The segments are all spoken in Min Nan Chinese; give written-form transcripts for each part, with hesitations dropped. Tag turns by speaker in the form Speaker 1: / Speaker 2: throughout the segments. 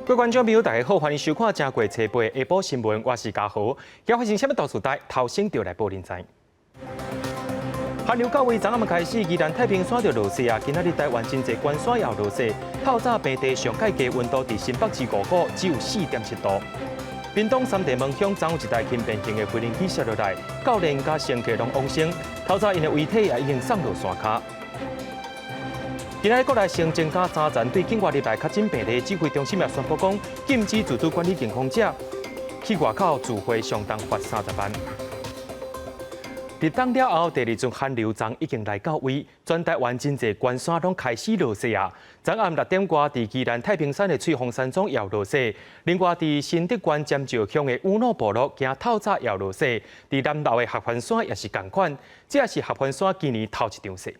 Speaker 1: 各位觀眾朋友，大家好，歡迎收看正月初八下晡新聞，我是嘉豪。今發生啥物大事代，頭先就來報恁知。寒流到位，昨暗開始，宜蘭太平山就落雪啊！今仔日台灣真濟關山也落雪。透早平地上蓋低溫度佇新北市五股只有4.7度。屏東三地門鄉昨有一台輕便型的飛行機摔落來，教練佮乘客攏往生。透早𪜶的遺體也已經送到山跤。今仔日國內新增加三人對境外入來確診病例，指揮中心也宣布講，禁止自主管理健康者去外口聚會，相當罰30萬。入冬了後，第二陣寒流昨已經來到位，全台灣真濟關山攏開始落雪啊！昨暗6點外，佇宜蘭太平山的翠峰山莊也落雪。另外，佇新竹縣尖石鄉的雨諾部落，今透早也落雪。佇南投的合歡山也是仝款，這也是合歡山今年頭一場雪。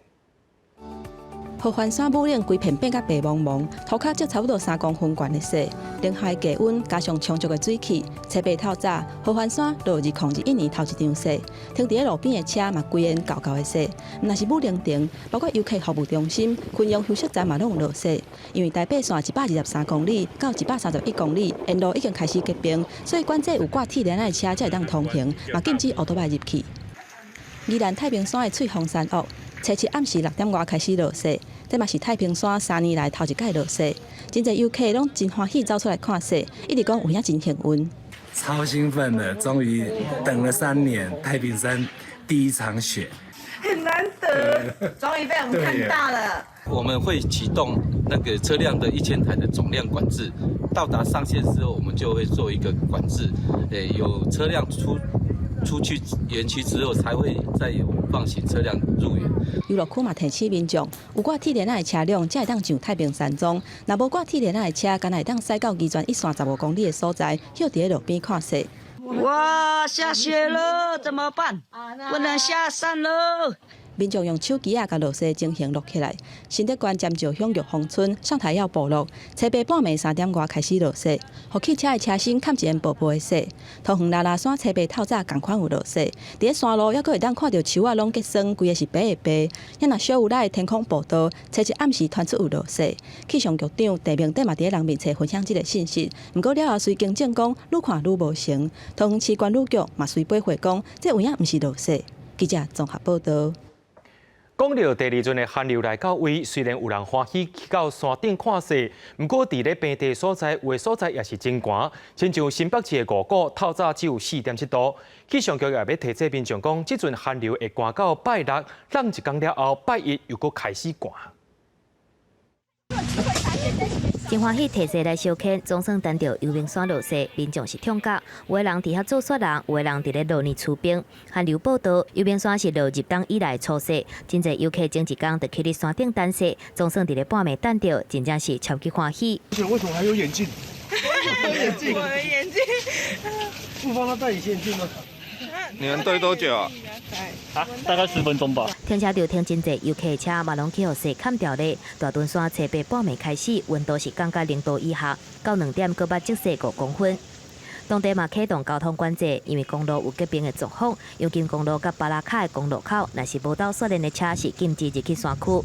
Speaker 2: 合歡山武嶺規片變甲白茫茫，塗跤積差不多3公分懸的雪，零下低溫加上充足的水汽，初八透早，合歡山落2021年頭一場雪，停佇咧路邊的車嘛規緣厚厚的雪。毋但是武陵城，包括遊客服務中心、昆陽休息站嘛攏有落雪。因為台八線123公里到131公里沿路已經開始結冰，所以管制有掛鐵鏈的車才會當通行，嘛禁止歐多擺入去。宜蘭太平山的翠峰山屋，初七暗時6點外開始落雪，這嘛是太平山3年來頭一擺落雪，真濟遊客攏真歡喜走出來看雪，一直講有影真幸運。
Speaker 3: 超興奮的，終於等了3年，太平山第一場雪，
Speaker 4: 很難得，終於被我們看到了。
Speaker 5: 我們會啟動那個車輛的1000台的總量管制，到達上限之後，我們就會做一個管制，有車輛出去園區之後，才會再有放行車輛入園。
Speaker 2: 遊樂區嘛提醒民眾，有掛鐵鏈仔的車輛才會當上太平山莊，若無掛鐵鏈仔的車，干焦會當駛到宜泉一線15公里的所在，歇佇咧路邊看雪。
Speaker 6: 哇！下雪了，怎麼辦？不能下山了。
Speaker 2: 民眾用手機仔共落雪情形錄起來。新竹縣尖石鄉玉峰村上台窯部落，初八半暝3點外開始落雪，予汽車的車身崁一層薄薄的雪。桃園拉拉山初八透早仝款有落雪，佇咧山路猶閣會當看著樹仔攏結霜，規个是白的白。若小霧內的天空步道，初七暗時傳出有落雪。氣象局長鄭明典嘛佇咧人面冊分享這个信息，毋過了後隨更正講，愈看愈無成。桃園市觀旅局嘛隨回覆講，這有影毋是落雪。記者綜合報道。
Speaker 1: 講著第二陣的寒流來到位，雖然有人歡喜去到山頂看雪，毋過佇咧平地所在，有的所在也是真寒，親像新北市的五股，透早只有4.7度。氣象局也欲提醒民眾講，這陣寒流會寒到拜六，冷一工了後，拜一又閣開始寒。
Speaker 7: 真歡喜提雪來相見，總算等著陽明山落雪，民眾是痛覺。有的人佇遐做雪人，有的人佇咧路呢除冰。寒流報道，陽明山是落入冬以來初雪，真濟遊客前一工就去佇山頂等雪，總算佇咧半暝等著，真正是超級歡喜。
Speaker 8: 為什麼還有眼鏡？
Speaker 4: 眼鏡，我的眼鏡。
Speaker 8: 不幫他戴隱形眼鏡嗎？
Speaker 9: 你們對多久啊？
Speaker 10: 啊，大概10分鐘吧。
Speaker 7: 停車場停真濟遊客的車嘛，攏去予雪崁著咧。大屯山初八半暝開始，溫度是降到0度以下，到2點閣捌積雪5公分。當地嘛啟動交通管制，因為公路有結冰的狀況，陽金公路佮巴拉卡的公路口，若是無鬥雪鏈的車是禁止入去山區。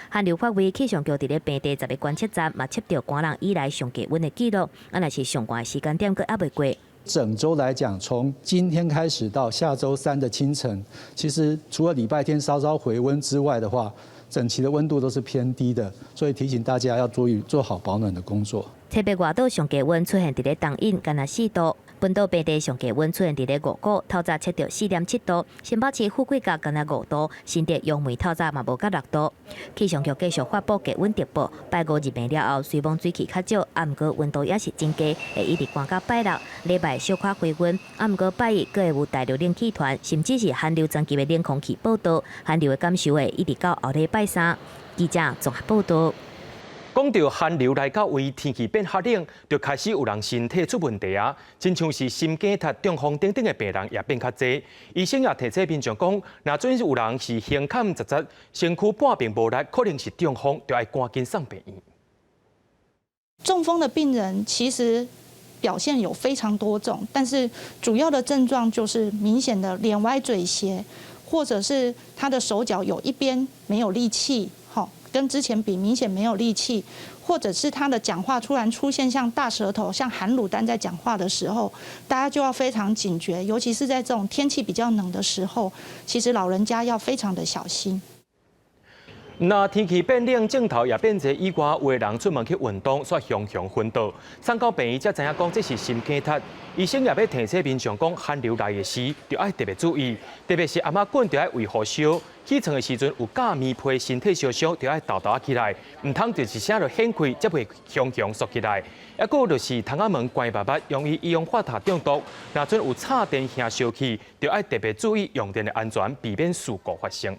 Speaker 7: 寒流發威，氣象局佇咧平地10个觀測站嘛測著寒人以來上低溫的紀錄，啊，若是上寒的時間點閣猶未過。
Speaker 11: 整週來講，從今天開始到下週三的清晨，其實除了禮拜天稍稍回溫之外的話，整期的溫度都是偏低的，所以提醒大家要注意做好保暖的工作。
Speaker 7: 初八外島上低溫出現佇咧東引，干焦4度；本島平地上低溫出現佇咧五股，透早測著4.7度；新北市富貴角干焦5度，新竹楊梅透早嘛無到6度。氣象局繼續發布低溫特報，拜五入暝了後，雖罔水汽較少，啊，毋過溫度也是真低，會一直寒到拜六。禮拜小可回溫，啊，毋過拜一閣會有大陸冷氣團，甚至是寒流層級的冷空氣報到，寒流的感受會一直到後禮拜三。記者綜合報道。
Speaker 1: 講著寒流來到位，天氣變較冷，就開始有人身體出問題啊！親像是心肌脫、中風等等的病人也變較濟。醫生也提醒民眾講，若準有人是胸坎窒窒、身軀半邊無力，可能是中風，就愛趕緊送病院。
Speaker 12: 中風的病人其實表現有非常多種，但是主要的症狀就是明顯的臉歪嘴斜，或者是他的手腳有一邊沒有力氣。跟之前比明顯沒有力氣，或者是他的講話突然出現像大舌頭、像含滷蛋在講話的時候，大家就要非常警覺，尤其是在這種天氣比較冷的時候，其實老人家要非常的小心。
Speaker 1: 那天氣變冷，鏡頭也變濟以外，有的人出門去運動，煞雄雄昏倒。送到病院才知影講這是心梗塞。醫生也欲提醒民眾講，寒流來的時，著愛特別注意，特別是暗仔睏著愛圍予燒，起床的時陣有蓋棉被，身體燒燒，著愛沓沓仔起來，毋通就一聲就掀開，才袂雄雄縮起來。抑閣就是窗仔門關密密，容易一氧化碳中毒。若陣有插電瓦燒去，著愛特別注意用電的安全，避免事故發生。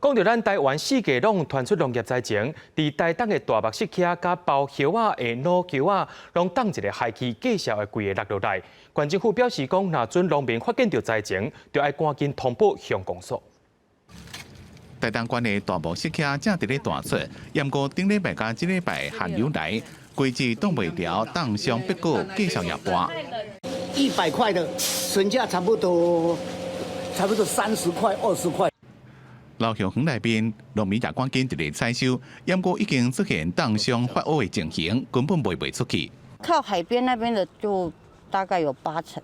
Speaker 1: 講到咱台灣四界攏傳出農業災情，佇台東的大目爍溪佮包葉仔的老葉仔，攏凍一个海氣，繼續會規个落落來。縣政府表示講，若準農民發現著災情，就愛趕緊通報鄉公所。
Speaker 13: 台東縣的大目爍溪正佇咧斷出，毋過頂禮拜佮這禮拜寒流來，規季擋袂牢，凍傷白果繼續也搬。
Speaker 14: 100塊的損價差不多，差不多30塊、20塊。
Speaker 13: 老鄉園內面，農民也趕緊佇咧採收，毋過已經出現凍傷發烏的情形，根本賣袂出去。
Speaker 15: 靠海邊那邊的就大概有八成。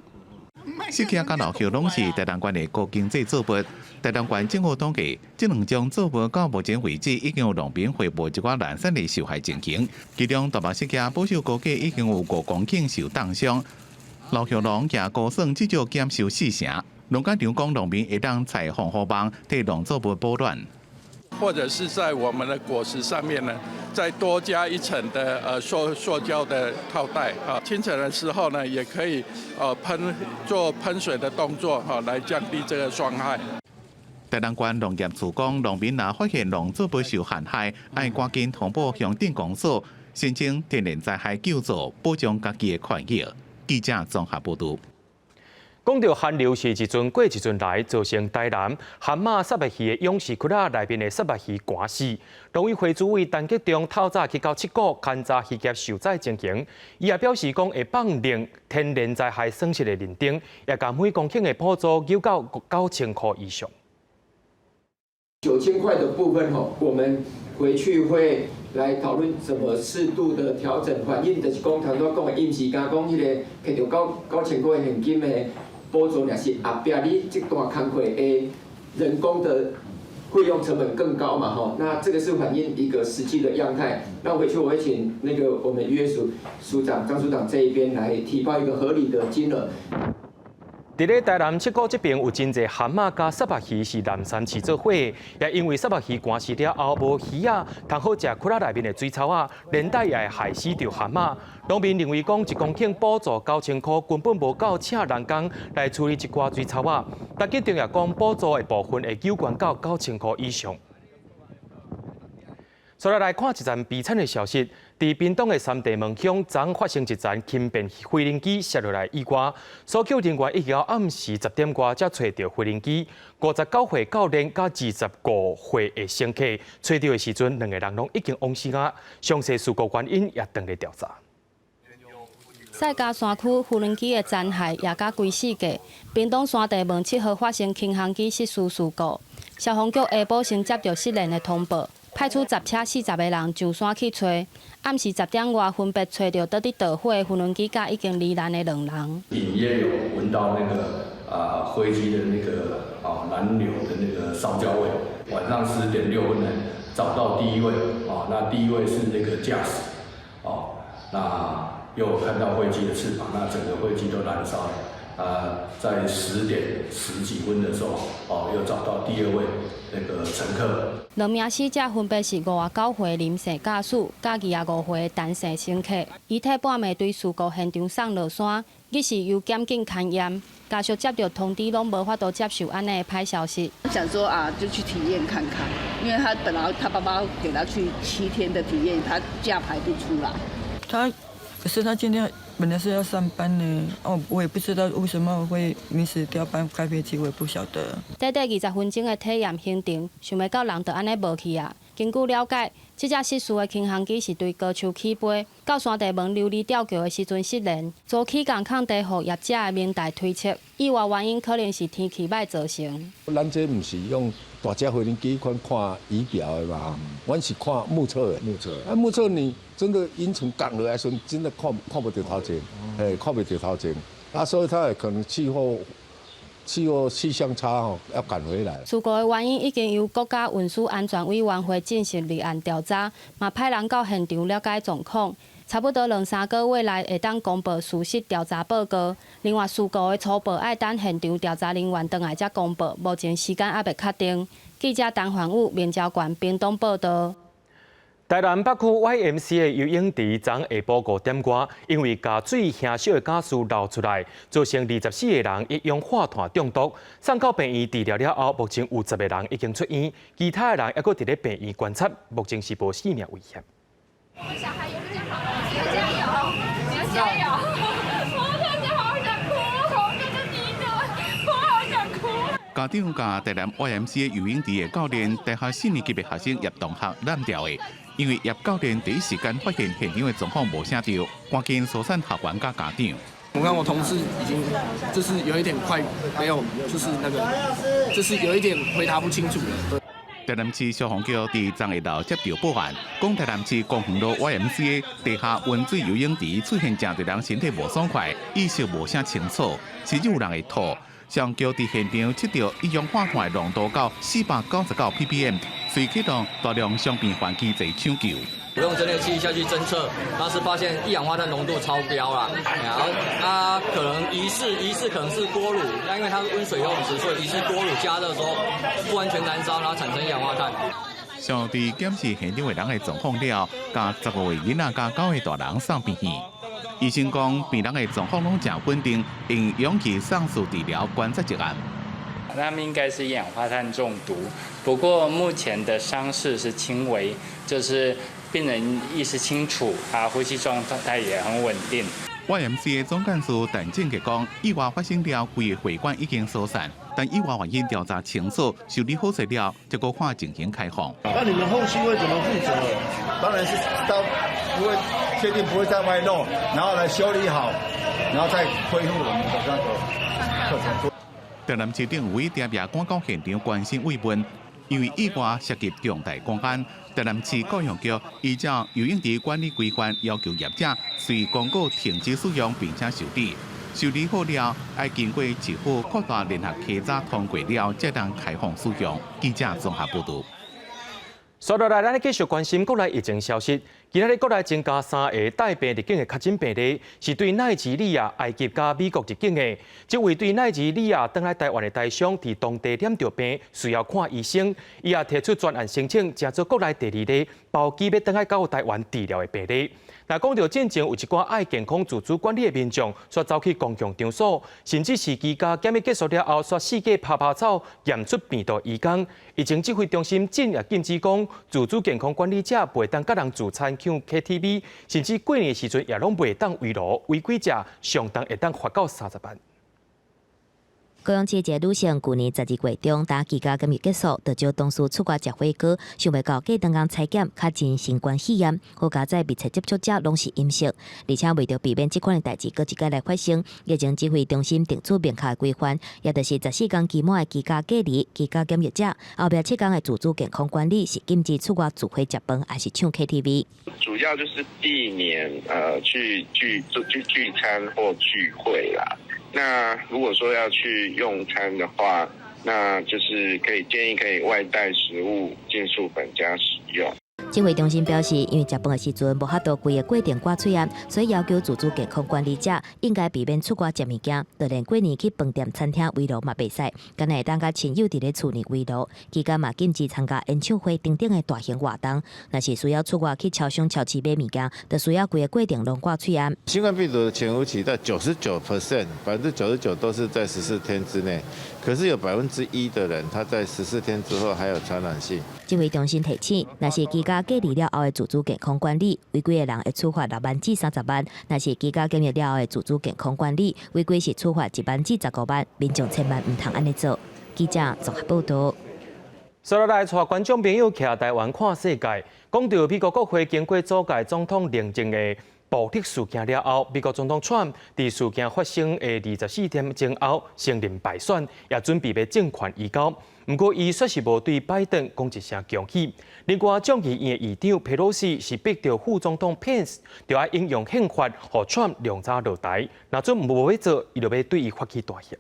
Speaker 13: 爍溪佮老葉攏是台東縣的高經濟作物。台東縣政府統計，這兩種作物到目前為止已經有農民匯報一寡零散的受害情形。其中大目爍溪保守估計已經有5公頃受凍傷，老葉農也估算至少減收四成。農家長講，農民會當採防護網替農作物保暖，
Speaker 9: 或者是在我們的果實上面呢，再多加一層的塑膠的套袋啊。清晨的時候呢，也可以做噴水的動作哈，來降低這個霜害。
Speaker 13: 台東縣農業處講，農民若發現農作物受寒害，愛趕緊通報鄉鎮公所，申請天然災害救助，保障家己的權益。記者綜合報導。
Speaker 1: 講到寒流是一陣過一陣來，造成台南蚶仔虱目魚的養殖區仔內面的虱目魚寒死。農委會主委陳吉仲透早去到七股勘查漁業受災情形，伊也表示講會放令天然災害損失的認定，也共每公頃的補助調到9000塊以上。
Speaker 16: 9000塊的部分吼，我們回去會來討論怎麼適度的調整，反映就是講頭拄仔講的，伊毋是敢講彼个摕著九千塊現金的補助，而是後壁你這段工課的人工的費用成本更高嘛吼，那這個是反映一個實際的樣態。那回去我會請那個我們漁業署署長張署長這一邊來提報一個合理的金額。
Speaker 1: 佇咧台南七股這邊有真濟蚶仔佮虱目魚是南山飼做伙，也因為虱目魚寒死了後無魚仔通好食，窟仔內面的水草仔，連帶也會害死著蚶仔。農民認為講1公頃補助9000塊根本無夠請人工來處理這寡水草仔。陳吉仲也講補助的部分會調懸到9000塊以上。再來看一則悲慘的消息，佇屏東的三地門鄉，昨發生一場輕便飛行機摔落來意外，搜救人員一直到暗時10點外才揣著飛行機。59歲教練佮25歲的乘客揣著的時陣，兩个人攏已經往生啊。詳細事故原因也當咧調查。
Speaker 17: 賽嘉山區無人機的殘骸壓甲規四界，屏東山地門7號發生輕航機失事事故，消防局下晡先接著失聯的通報。派出10車40個人上山去揣，暗時10點外分別揣著倒佇著火的無人機佮已經罹難的兩人。
Speaker 18: 隱約有聞到那個啊飛機的那個啊燃料的那個燒焦味。晚上10點6分呢，找到第一位啊，那第一位是那個駕駛，哦，那又看到飛機的翅膀，那整個飛機都燃燒了。啊，在10點10幾分的時候，哦，又找到第二位那個乘客。
Speaker 17: 兩名死者分別是59歲林姓駕駛，佮25歲陳姓乘客。遺體半暝對事故現場送落山，日時由檢警勘驗，家屬接著通知，攏無法度接受按呢的歹消息。
Speaker 19: 想說啊，就去體驗看看，因為他本來他爸爸給他去7天的體驗，他假排不出來。
Speaker 20: 他可是他今天本來是要上班呢，哦，我也不知道為什麼會臨時調班開飛機，我也不曉得。
Speaker 17: 短短20分鐘的體驗行程，想袂到人就按呢無去啊！根據了解，這隻失事的輕航機是對高丘起飛，到山地門琉璃吊橋的時陣失聯。遭起降空地予業者的明代推測，意外原因可能是天氣䆀造成。
Speaker 21: 咱這毋是用大隻飛行機款看儀表的嘛，阮是看目測的。目測。啊，目測你真的雲層降落來時陣，真的看無著頭前，嘿，看袂著頭前。啊，所以它會可能氣候氣象差吼，要趕回來。
Speaker 17: 事故的原因已經由國家運輸安全委員會進行立案調查，嘛派人到現場了解狀況。差不多兩三個月內會當公布事實調查報告。另外，事故的初步愛等現場調查人員轉來才公布，目前時間猶未確定。記者陳焕武、明昭縣屏東報道。
Speaker 1: 台南北區 YMCA 游泳池昨下晡5點外，因為共水燃燒的瓦斯漏出來，造成24個人一氧化碳中毒，送到病院治療了後，目前有10個人已經出院，其他的人猶閣佇咧病院觀察，目前是無性命危險。
Speaker 22: 我們小孩有比較好，你要加油，你要加油！我真的好想哭，我真的第一個，我好想哭。
Speaker 13: 家長佮台南 YMCA 游泳池的教練，大學四年級的學生葉同學攬掉的，因為葉教練第一時間發現現場的狀況無啥對，趕緊疏散學員佮家長。
Speaker 23: 我看我同事已經就是有一點快沒有，就是那個，就是有一點回答不清楚了。
Speaker 13: 台南市消防局佇昨下晝接到報案，講台南市公園路 YMCA 地下溫水游泳池出現誠濟人身體無爽快，意識無啥清楚，甚至有人會吐。消防局佇現場測著一氧化碳濃度到499 ppm，隨啟動大量傷病患機制搶救。
Speaker 24: 用偵測器下去偵測，當時發現一氧化碳濃度超標了，然後它可能疑似可能是鍋爐，那因為它是溫水游泳池，所以疑似鍋爐加熱時候不完全燃燒，然後產生一氧化碳。
Speaker 13: 消防佇檢視現場的人的狀況了，共15位囡仔佮9個大人送病院。醫生講，病人的狀況攏誠穩定，用氧氣送治療觀察一暗。
Speaker 25: 他們應該是一氧化碳中毒，不過目前的傷勢是輕微，就是病人意識清楚，啊，呼吸狀態也很穩定。
Speaker 13: YMCA 總幹事陳正傑講，意外發生了，規个會館已經疏散，但意外原因調查清楚，修理好勢了，才閣看情形開放。
Speaker 26: 那你們後續會怎麼負責？當然是到不會確定不會再外漏，然後來修理好，然後再恢復我們的那個課程。
Speaker 13: 台南市長吳定也趕到現場關心慰問，因為意外涉及重大公安，台南市教育局依照游泳池管理規範，要求業者隨公告停止使用，並且修理。修理好了，愛經過市府擴大聯合稽查通過了，才當開放使用。記者綜合報道。
Speaker 1: 紲落來，咱繼續關心國內疫情消息。今仔日國內增加三个帶病入境的確診病例，是對奈及利亞、埃及佮美國入境的。這位對奈及利亞轉來台灣的台商，佇當地染著病，需要看醫生。伊也提出專案申請，成做國內第二例包機欲轉來到台灣治療的病例。若講著進前有一寡愛健康自主管理的民眾，煞走去公共場所，甚至是居家檢疫結束了後，煞四界趴趴走，驗出病毒移工。疫情指揮中心進而禁止講，自主健康管理者袂當佮人聚餐、唱 KTV，甚至過年時陣也攏袂當圍爐，違規者上重會當罰到30萬。
Speaker 7: 高雄市一个女性，舊年12月中，佇居家檢疫結束，就招同事出外食火鍋，想袂到隔兩工採檢確診新冠肺炎，好佳哉密切接觸者攏是陰性，而且為著避免這款的代誌閣一擺來發生，疫情指揮中心定出明確的規範，也就是14工期滿的居家隔離、居家檢疫者，後壁7工的自主健康管理是禁止出外聚會食飯，抑是唱 KTV。
Speaker 27: 主要就是避免去聚餐或聚會啦。那如果說要去用餐的話，那就是可以建議可以外帶食物盡速返家使用。
Speaker 7: 指揮中心表示，因為食飯的時陣無法度規个過程掛喙罨，所以要求自主健康管理者應該避免出外食物件，就連過年去飯店、餐廳圍爐嘛袂使，干焦會當佮親友佇咧厝內圍爐。期間嘛禁止參加演唱會等等的大型活動。若是需要出外去超商、超市買物件，就需要規个過程攏掛喙罨。
Speaker 28: 新冠病毒的潛伏期在99%，99%都是在14天之內，可是有1%的人他在十四天之後還有傳染性。
Speaker 7: 指揮中心提醒，若是居家隔離了後的自主健康管理，違規的人會處罰6萬至30萬；若是居家檢疫了後的自主健康管理，違規是處罰1萬至15萬。民眾千萬毋通按呢做。記者綜合報道。
Speaker 1: 接落來，帶觀眾朋友徛台灣看世界，講著美國國會經過組閣總統認證的暴力事件了後，美國總統川普佇事件發生的24點鐘後承認敗選，也準備欲政權移交。毋過，伊煞是無對拜登講一聲恭喜。另外，眾議院的議長佩洛西是逼著副總統潘斯，著愛引用憲法，予川普量早落台。若準無欲做，伊就欲對伊發起彈劾。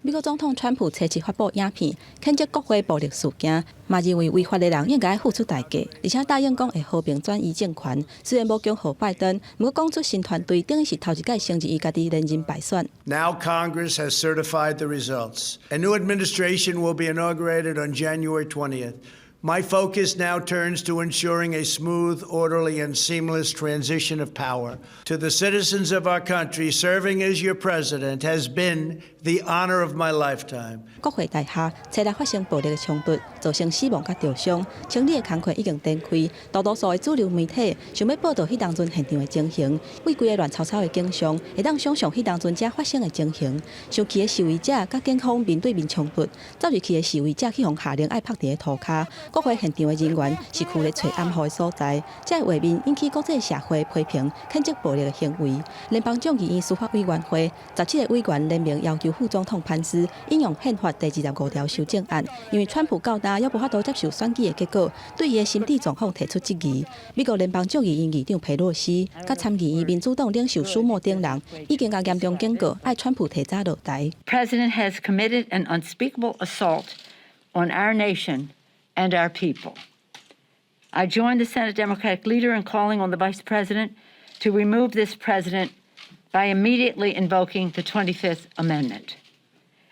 Speaker 2: 美國總統川普初七發布影片，譴責國會暴力事件，嘛認為違法的人應該付出代價，而且答應講會和平轉移政權。雖然無恭賀拜登，毋過講出新團隊等於是頭一擺承認伊家己連任敗選。
Speaker 3: Now Congress has certified the results. A new administration will be inaugurated on January 20th. My focus now turns to ensuring a smooth, orderly, and seamless transition of power. To the citizens of our country, serving as your president has been the honor of my lifetime.
Speaker 2: 國會大廈初六發生暴力的衝突，造成死亡佮著傷。清理的工課已經展開，大多數的主流媒體想欲報道彼當陣現場的情形，為規个亂糟糟的景象，會當想像彼當陣遮發生的情形。生氣的示威者佮警方面對面衝突，走入去的示威者去予下令愛拍佇咧塗跤。國會現場的人員是驅咧揣掩護的所在，這個畫面引起國際社會批評，譴責暴力的行為。聯邦眾議院司法委員會17個委員聯名要求副總統潘斯引用憲法第25條修正案，因為川普到今猶無法度接受選舉的結果，對伊的心智狀況提出質疑。美國聯邦眾議院議長佩洛西佮參議院民主黨領袖舒默等人已經共嚴重警告，愛川普提早落台。
Speaker 4: President has committed an unspeakable assault on our nation and our people. I join the Senate Democratic leader in calling on the Vice President to remove this president by immediately invoking the 25th Amendment.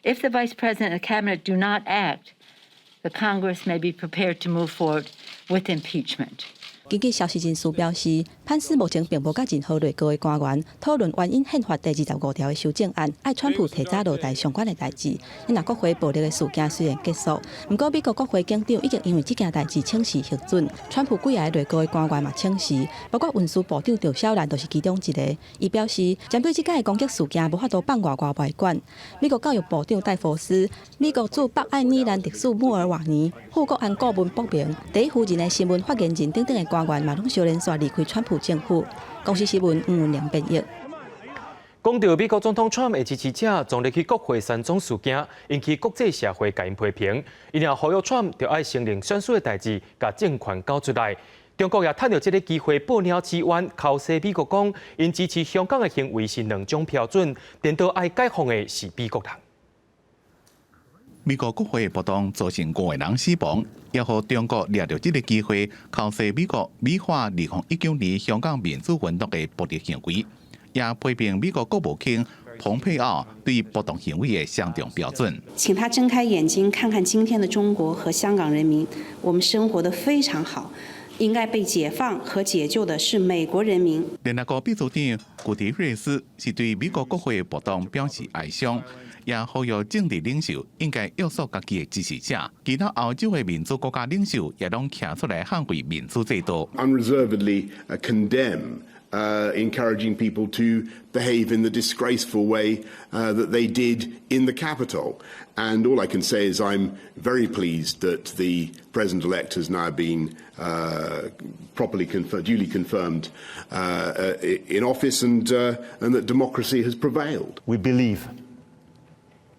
Speaker 4: If the Vice President and the Cabinet do not act, the Congress may be prepared to move forward with impeachment.
Speaker 2: 根據消息人士表示，潘斯目前並無佮任何內閣的官員討論援引憲法第25條的修正案，愛川普提早落台相關的代誌。若國會暴力的事件雖然結束，毋過美國國會警長已經因為這件代誌請辭核准，川普幾个內閣的官員嘛請辭，包括運輸部長趙小蘭就是其中一个。伊表示，針對這擺的攻擊事件，無法度放外外袂管。美國教育部長戴佛斯、美國駐北愛爾蘭特使穆爾瓦尼、副國安顧問博明、第一夫人的新聞發言人等等的官員嘛，攏相連紲離開川普政府。公視新聞吳文良編譯。
Speaker 1: 講到美國總統川普的支持者衝入去國會山莊事件，引起國際社會共𪜶批評。𪜶也呼籲川普著愛承認選輸的代誌，共政權交出來。中國也趁著這个機會報鳥請願，剾洗美國講，𪜶支持香港的行為是兩種標準，顛倒愛解放的是美國人。
Speaker 13: 美國國會暴動造成五個人死亡，也予中國掠著這个機會，剾洗美國美化2019年香港民主運動的暴力行為，也批評美國國務卿蓬佩奧對暴動行為的雙重標準。
Speaker 5: 請他睜開眼睛看看今天的中國和香港人民，我們生活得非常好，應該被解放和解救的是美國人民。
Speaker 13: 聯合國秘書長古特瑞斯是對美國國會暴動表示哀傷。也呼籲政治領袖應該約束家己的支持者，其他歐洲的民主國家領袖也攏徛出來捍衛民主制度。
Speaker 6: Unreservedly condemn encouraging people to behave in the disgraceful way that they did in the Capitol. And all I can say is I'm very pleased that the president-elect has now been properly confirmed, duly confirmed in office and that democracy has prevailed.
Speaker 8: We believe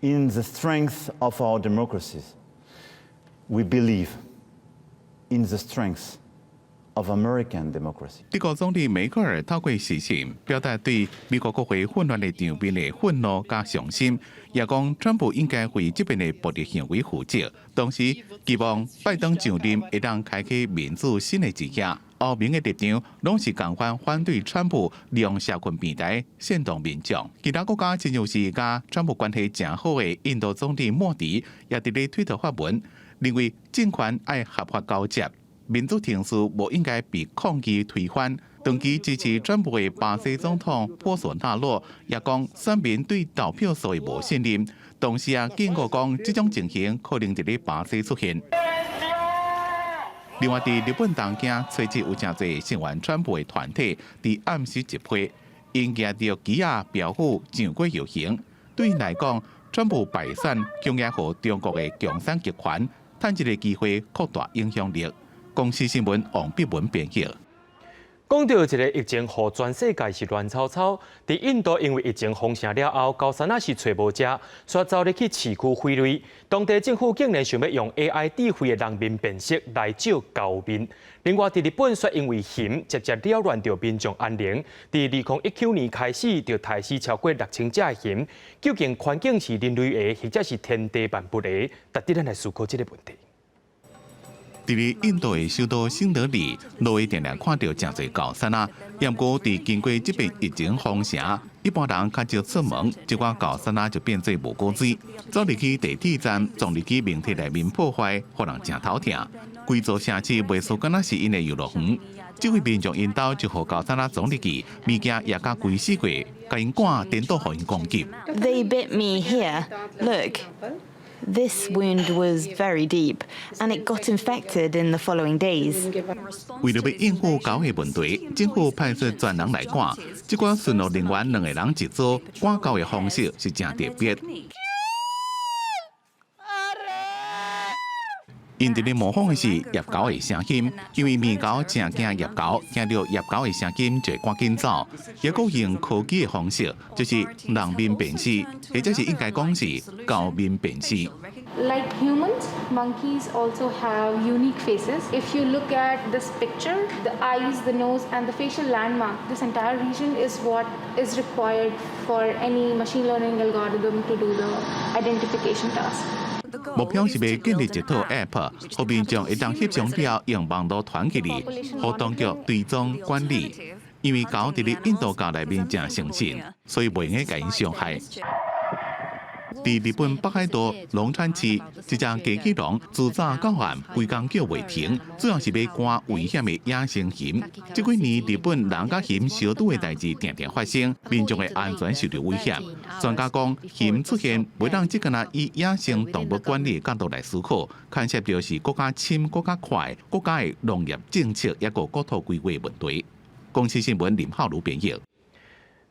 Speaker 8: in the strength of our democracies. We believe in the strength of American democracy.
Speaker 13: 德國總理梅克爾透過視訊表達對美國國會混亂的場面的憤怒佮傷心，也講川普應該為這擺的暴力行為負責。同時，期望拜登上任會當開啟民主新的一頁。歐盟的立場攏是仝款反對川普利用社群平台煽動民眾。其他國家親像是佮川普關係誠好的印度總理莫迪，也佇咧推特發文，認為政權愛合法交接，民主程序無應該被抗議推翻。長期支持川普的巴西總統波索納洛也講，選民對投票數的無信任，同時也警告講，這種情形可能佇咧巴西出現。另外，佇日本東京，初七有誠濟聲援川普的團體佇暗時集會，𪜶舉著旗仔標語上街遊行。對𪜶來講，川普敗選，恐驚予中國的共產集團趁這个機會擴大影響力。公視新聞黃碧文編譯。
Speaker 1: 講到一个疫情，予全世界是亂糟糟。佇印度因為疫情封城了後，猴山仔是揣無食，煞走入去市區揮淚。當地政府竟然想欲用 AI 智慧的人面辨識來照猴面。另外，佇日本煞因為熊捷捷擾亂著民眾安寧。佇2019年開始，就刣死超過6000隻的熊。究竟環境是人類的，或者是天地萬物的？值得咱來思考這个問題。
Speaker 13: 佇咧印度的首都新德里，路會定定看著誠濟猴山仔。毋過，佇經過這遍疫情封城，一般人較少出門，這寡猴山仔就變做無古錐，走入去地鐵站，撞入去名鐵內面破壞，予人誠頭疼。規座城市袂輸敢若是𪜶的遊樂園。這位民眾𪜶兜就予猴山仔撞入去，物件也共規死過，共𪜶趕，顛倒予𪜶攻擊。
Speaker 9: They bit me here. Look. This wound was very deep, and it got infected in the following days.
Speaker 13: 為著欲應付猴的問題，政府派出專人來趕。這寡巡邏人員兩个人一組，趕猴的方式是誠特別。𪜶佇咧模仿的是醃猴的聲音，因為獼猴誠驚醃猴，聽著醃猴的聲音就會趕緊走。抑閣用科技的方式，就是人面辨識，或者是應該講是猴面辨識。
Speaker 10: Like humans, monkeys also have unique faces. If you look at this picture, the eyes, the nose, and the facial landmark, this entire region is what is required for any machine learning algorithm to do the identification task.
Speaker 13: 目標是欲建立一套 App，予民眾會當翕相了，用網路傳起來，予當局追蹤管理。因為猴佇咧印度教內面誠誠信，所以袂用得共𪜶傷害。佇日本北海道瀧川市，一隻機器狼自早到暗，規工叫袂停，主要是欲趕危險的野生熊。這幾年日本人佮熊相拄的代誌定定發生，民眾的安全受著威脅。專家講，熊出現袂當只干焦以野生動物管理的角度來思考，牽涉著是閣較深、閣較快、國家的農業政策，抑閣國土規劃問題。公視新聞林浩如編譯。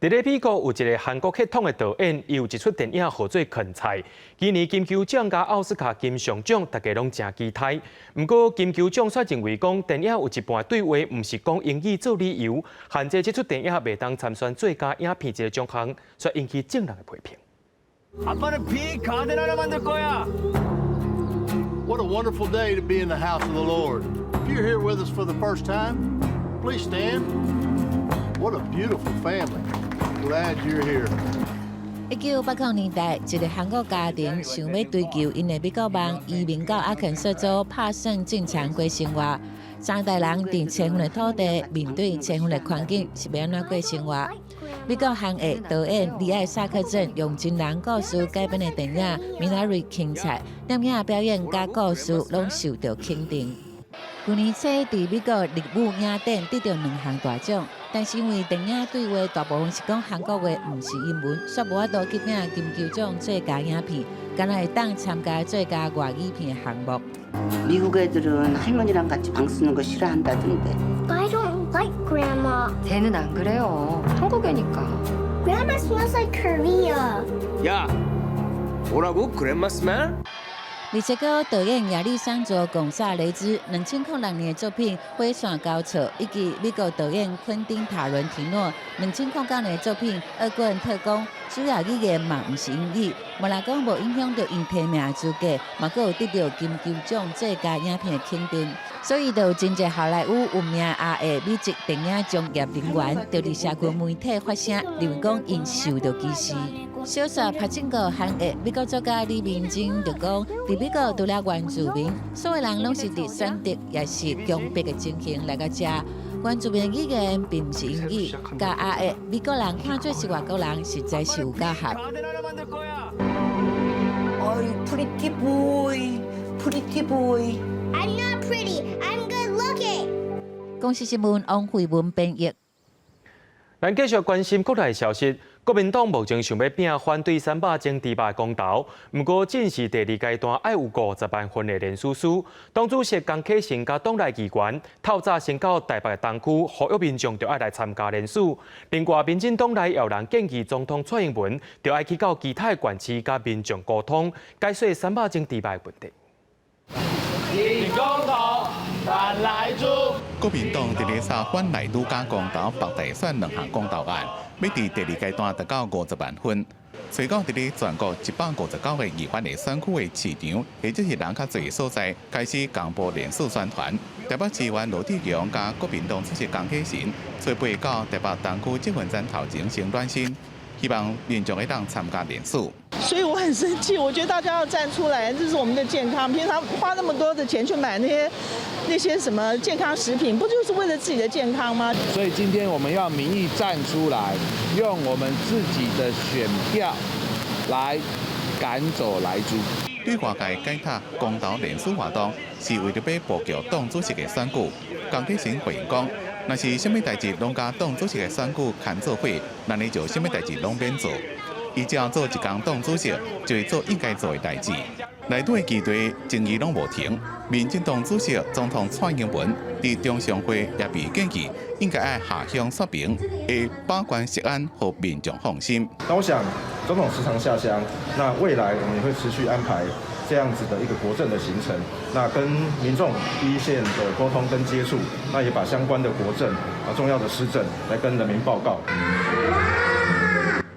Speaker 1: 佇咧美國有一个韓國血統的導演，伊有一齣電影號做《囥菜》。今年金球獎佮奧斯卡金像獎，大家攏誠期待。毋過金球獎卻認為講，電影有一半對話毋是講英語做理由，限制這齣電影袂當參選最佳影片這个獎項，卻引起眾人的批評。
Speaker 11: 아빠는 비 가든 하나 만들 거야.
Speaker 12: What a wonderful day to be in the house of the Lord. If you're here with us for the first time, please stand. What a beautiful family. Glad you're here.
Speaker 14: 1980年代，一个韓國家庭想欲追求𪜶的美國夢，移民到阿肯色州帕森進場過生活。三代人佇千分的土地，面對千分的環境，是欲按怎過生活？美國韓裔導演李艾薩克鎮用真人故事改編的電影《米納瑞芹菜》，攝影表演佮故事攏受著肯定。舊年初佇美國立舞影展得著兩項大獎，但是因為電影對話大部分是講韓國話，毋是英文，煞無法度去拼金球獎最佳影片，干焦會當參加最佳外語片的項目。
Speaker 15: 미국 애들은 할머니랑 같이 방 쓰는 거 싫어한다던데.
Speaker 16: I don't like grandma.
Speaker 18: 쟤는 안 그래요. 한국 애니까.
Speaker 16: Grandma smells like Korea.
Speaker 11: 야, 뭐라고? Grandma smell?
Speaker 14: 墨西哥導演亞歷桑卓·貢薩雷茲2006年的作品《火線交錯》，以及美國導演昆汀·塔倫提諾2009年的作品《惡棍特工》，主要語言嘛毋是英語，無論講無影響著𪜶提名資格，嘛閣有得著金球獎最佳影片的肯定。所以，就有真濟好萊塢有名亞裔美籍電影從業人員，就佇社群媒體發聲，認為講𪜶受著歧視。小說柏青哥韓裔美國作家李明珍就講，佇美國除了原住民，所有人攏是佇選擇抑是強迫的情形來到遮。原住民語言並毋是英語，共亞裔美國人看做是外國人，實在是有夠合。
Speaker 15: Pretty boy, pretty boy.
Speaker 16: I'm not pretty. I'm good looking.
Speaker 14: 公視新聞王慧文編譯。
Speaker 1: 咱繼續關心國內消息，國民黨目前想欲摒反對三罷爭治罷公投，毋過進入第二階段愛有50萬份的聯署書。黨主席江啟臣佮黨內議員透早先到台北東區，呼籲民眾著愛來參加聯署。另外，民進黨內也有人建議總統蔡英文著愛去到其他縣市佮民眾溝通，解說三罷爭治罷的問題。
Speaker 11: 挺公投，反萊豬。
Speaker 13: 國民黨佇咧炒反萊豬佮公投縛大選兩項公投案，欲佇第二階段達到50萬份。隨到佇咧全國159個議員的選區的市場，或者是人較濟的所在，開始公布連署宣傳。台北市議員羅智強佮國民黨主席江啟臣，初八到台北東區捷運站頭前先暖身，希望民眾會當參加連署。
Speaker 17: 所以我很生氣，我覺得大家要站出來，這是我們的健康。平常花那麼多的錢去買那些什麼健康食品，不就是為了自己的健康嗎？
Speaker 19: 所以今天我們要民意站出來，用我們自己的選票來趕走萊豬。
Speaker 13: 對外界解讀公投連署活動是為著欲布局黨主席的選舉，江啟臣回應講，若是啥物代誌攏佮黨主席的選舉牽做伙，那你就啥物代誌攏免做。伊只要做一工黨主席，就會做應該做的代誌。萊豬的議題爭議攏無停，民進黨主席總統蔡英文佇中常會也被建議應該愛下鄉說明，會把關食安予民眾放心。
Speaker 20: 那我想，總統時常下鄉，那未來我們也會持續安排這樣子的一個國政的行程，那跟民眾第一線的溝通跟接觸，那也把相關的國政啊重要的施政來跟人民報告。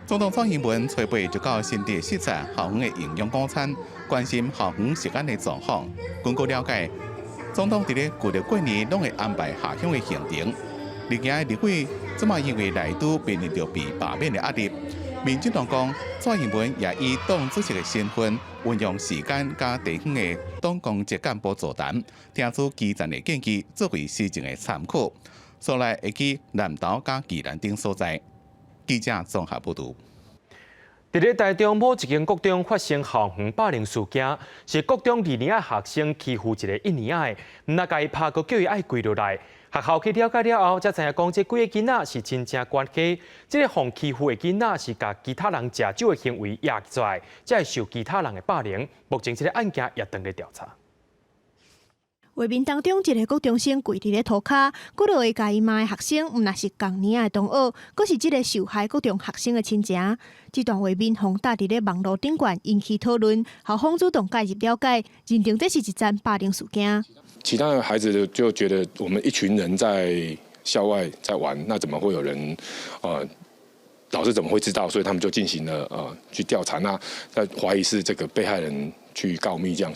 Speaker 13: 總統蔡英文初八就到新竹視察校園的營養午餐，關心校園食安的狀況。根據了解，總統佇咧舊曆過年攏會安排下鄉的行程。另外，立委這馬因為萊豬面臨著被罷免的壓力，民進黨講蔡英文也以黨主席的身份，運用時間佮地方的黨公職幹部座談，聽取基層的建議，作為施政的參考。所來會去南投佮宜蘭等所在。記者綜合報導。
Speaker 1: 佇咧台中某一間國中發生校園霸凌事件，是國中二年的學生欺負一個一年的，毋但共伊拍，閣叫伊愛跪落來。學校去了解了後，才知影講這幾個囡仔是親情關係，這個予欺負的囡仔是共其他人食酒的行為惹出來，才會受其他人的霸凌。目前這個案件也正咧調查。
Speaker 21: 畫面當中，一個國中生跪佇咧塗跤，幾落個共伊罵的學生，毋但是仝年的同學，閣是這個受害國中學生的親情。這段畫面予貼佇咧網路頂懸，引起討論。校方主動介入了解，認定這是一樁霸凌事件。
Speaker 22: 其他的孩子就覺得我們一群人在校外在玩，那怎麼會有人？老師怎麼會知道？所以他們就進行了去調查，那在懷疑是這個被害人去告密這樣。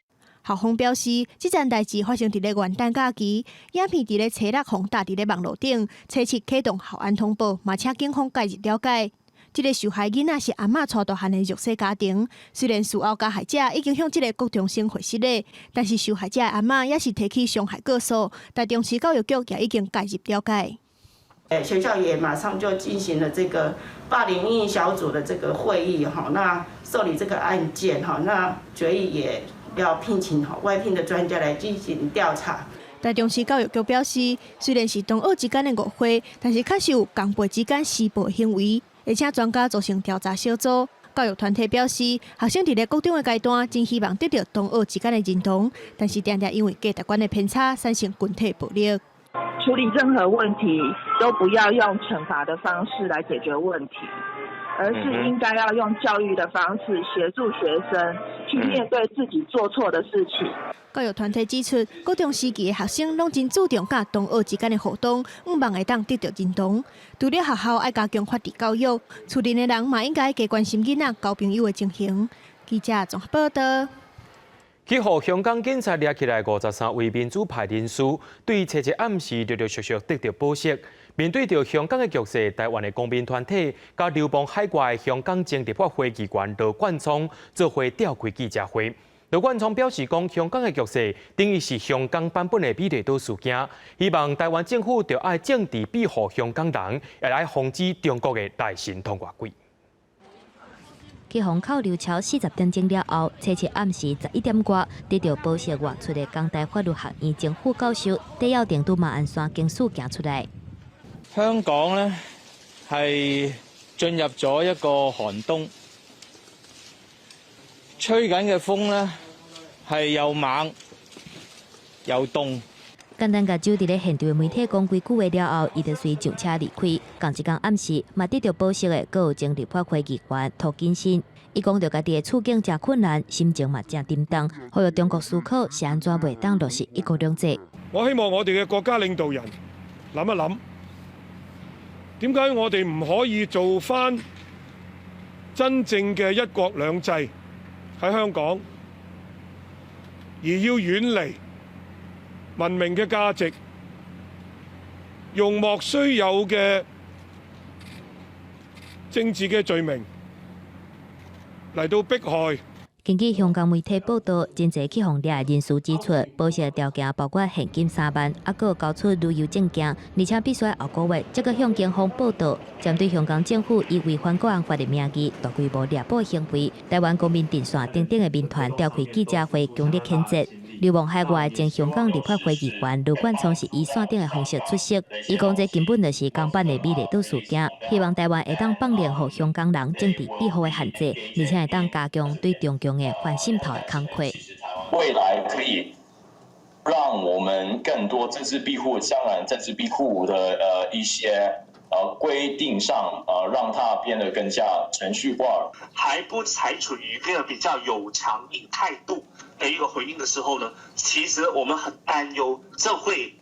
Speaker 21: 校方表示，這樁代誌發生佇咧元旦假期，影片佇咧初六予貼佇咧網路頂，初七啟動校安通報，嘛請警方介入了解。這個受害囡仔是阿嬤帶大漢的弱勢家庭，雖然事後加害者已經向這個國中生會失禮，但是受害者的阿嬤也是提起傷害告訴，台中市教育局也已經介入了解。
Speaker 23: 學校也馬上就進行了這個霸凌因應小組的這個會議，哈，那受理這個案件，哈，那決議也要聘請外聘的專家來進行調查。
Speaker 21: 台中市教育局表示，雖然是同學之間的誤會，但是確實有仝輩之間施暴行為，會請專家組成調查小組。教育團體表示，學生佇咧國中的階段，真希望得到同學之間的認同，但是定定因為價值觀的偏差，產生群體暴力。
Speaker 24: 處理任何問題都不要用懲罰的方式來解決問題，而是應該要用教育的方式協助學生去面對自己做錯的事情。
Speaker 21: 教育團體指出，國中時期的學生攏真注重佮同學之間的互動，向望會當得到認同。除了學校愛加強法治教育，厝內的人嘛應該加關心囡仔交朋友的情形。記者綜合報道。
Speaker 1: 去予香港警察掠起來53位民主派人士，對初一暗時陸陸續續得到保釋。面對著香港的局勢，台灣的公民團體佮流亡海外的香港前立法會議員羅冠聰做伙召開記者會。羅冠聰表示講，香港的局勢等於是香港版本的美麗島事件，希望台灣政府著愛政治庇護香港人，也來防止中國的來神通外鬼。
Speaker 7: 去予扣留超40點鐘了後，初七暗時11點外，得到保釋外出的港大法律學院前副教授戴耀廷佇馬鞍山警署行出來。
Speaker 26: 香港呢係進入咗一個寒冬，吹緊嘅風呢係又猛又凍。
Speaker 7: 簡單共酒佇咧現場的媒體講幾句話了後，伊就隨上車離開。仝一工暗時，嘛得到保釋的，閣有前立法會議員涂謹申。伊講著家己的處境誠困難，心情嘛誠沉重，呼籲中國思考是按怎袂當落實一國兩制。
Speaker 2: 我希望我哋嘅國家領導人諗一諗，點解我哋唔可以做返真正嘅一國兩制喺香港，而要遠離文明嘅價值，用莫須有嘅政治嘅罪名嚟到迫害。
Speaker 7: 根據香港媒體報道，真濟去予掠的人士指出，保釋條件包括現金3萬，猶閣交出旅遊證件，而且必須後個月才閣向警方報到。針對香港政府以違反國安法的名義大規模掠捕行為，台灣公民陣線等等的民團召開記者會，強烈譴責。流亡海外前香港立法會議員羅冠聰是以線頂的方式出席，伊講這根本就是港版的美麗島事件，希望台灣會當放寬予香港人政治庇護的限制，而且會當加強對中共的反滲透的工作。
Speaker 3: 未來可以讓我們更多政治庇護，香港政治庇護的一些規定上，讓它變得更加程序化。
Speaker 4: 還不採取一個比較有強硬態度的一個回應的時候呢，其實我們很擔憂，這會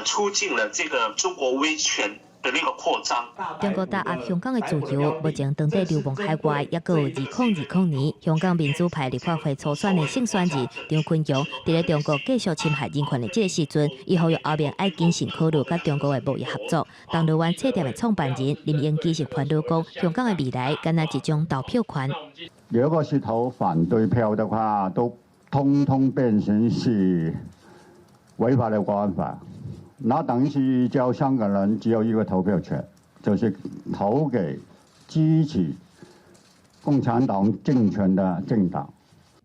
Speaker 4: 促進了這個中國威權的那個擴張。
Speaker 7: 中國打壓香港的自由，目前當地流亡海外，猶閣有2020年香港民主派立法會初選的勝選人張坤陽，佇咧中國繼續侵害人權的這个時陣，伊呼籲歐盟愛謹慎考慮佮中國的貿易合作。銅鑼灣冊店的創辦人林英基是煩惱講，香港的未來敢若一張投票權。
Speaker 5: 如果是投反對票的話，都通通變成是違法的國安法。那等於是叫香港人只有一個投票權，就是投給支持共產黨政權的政黨。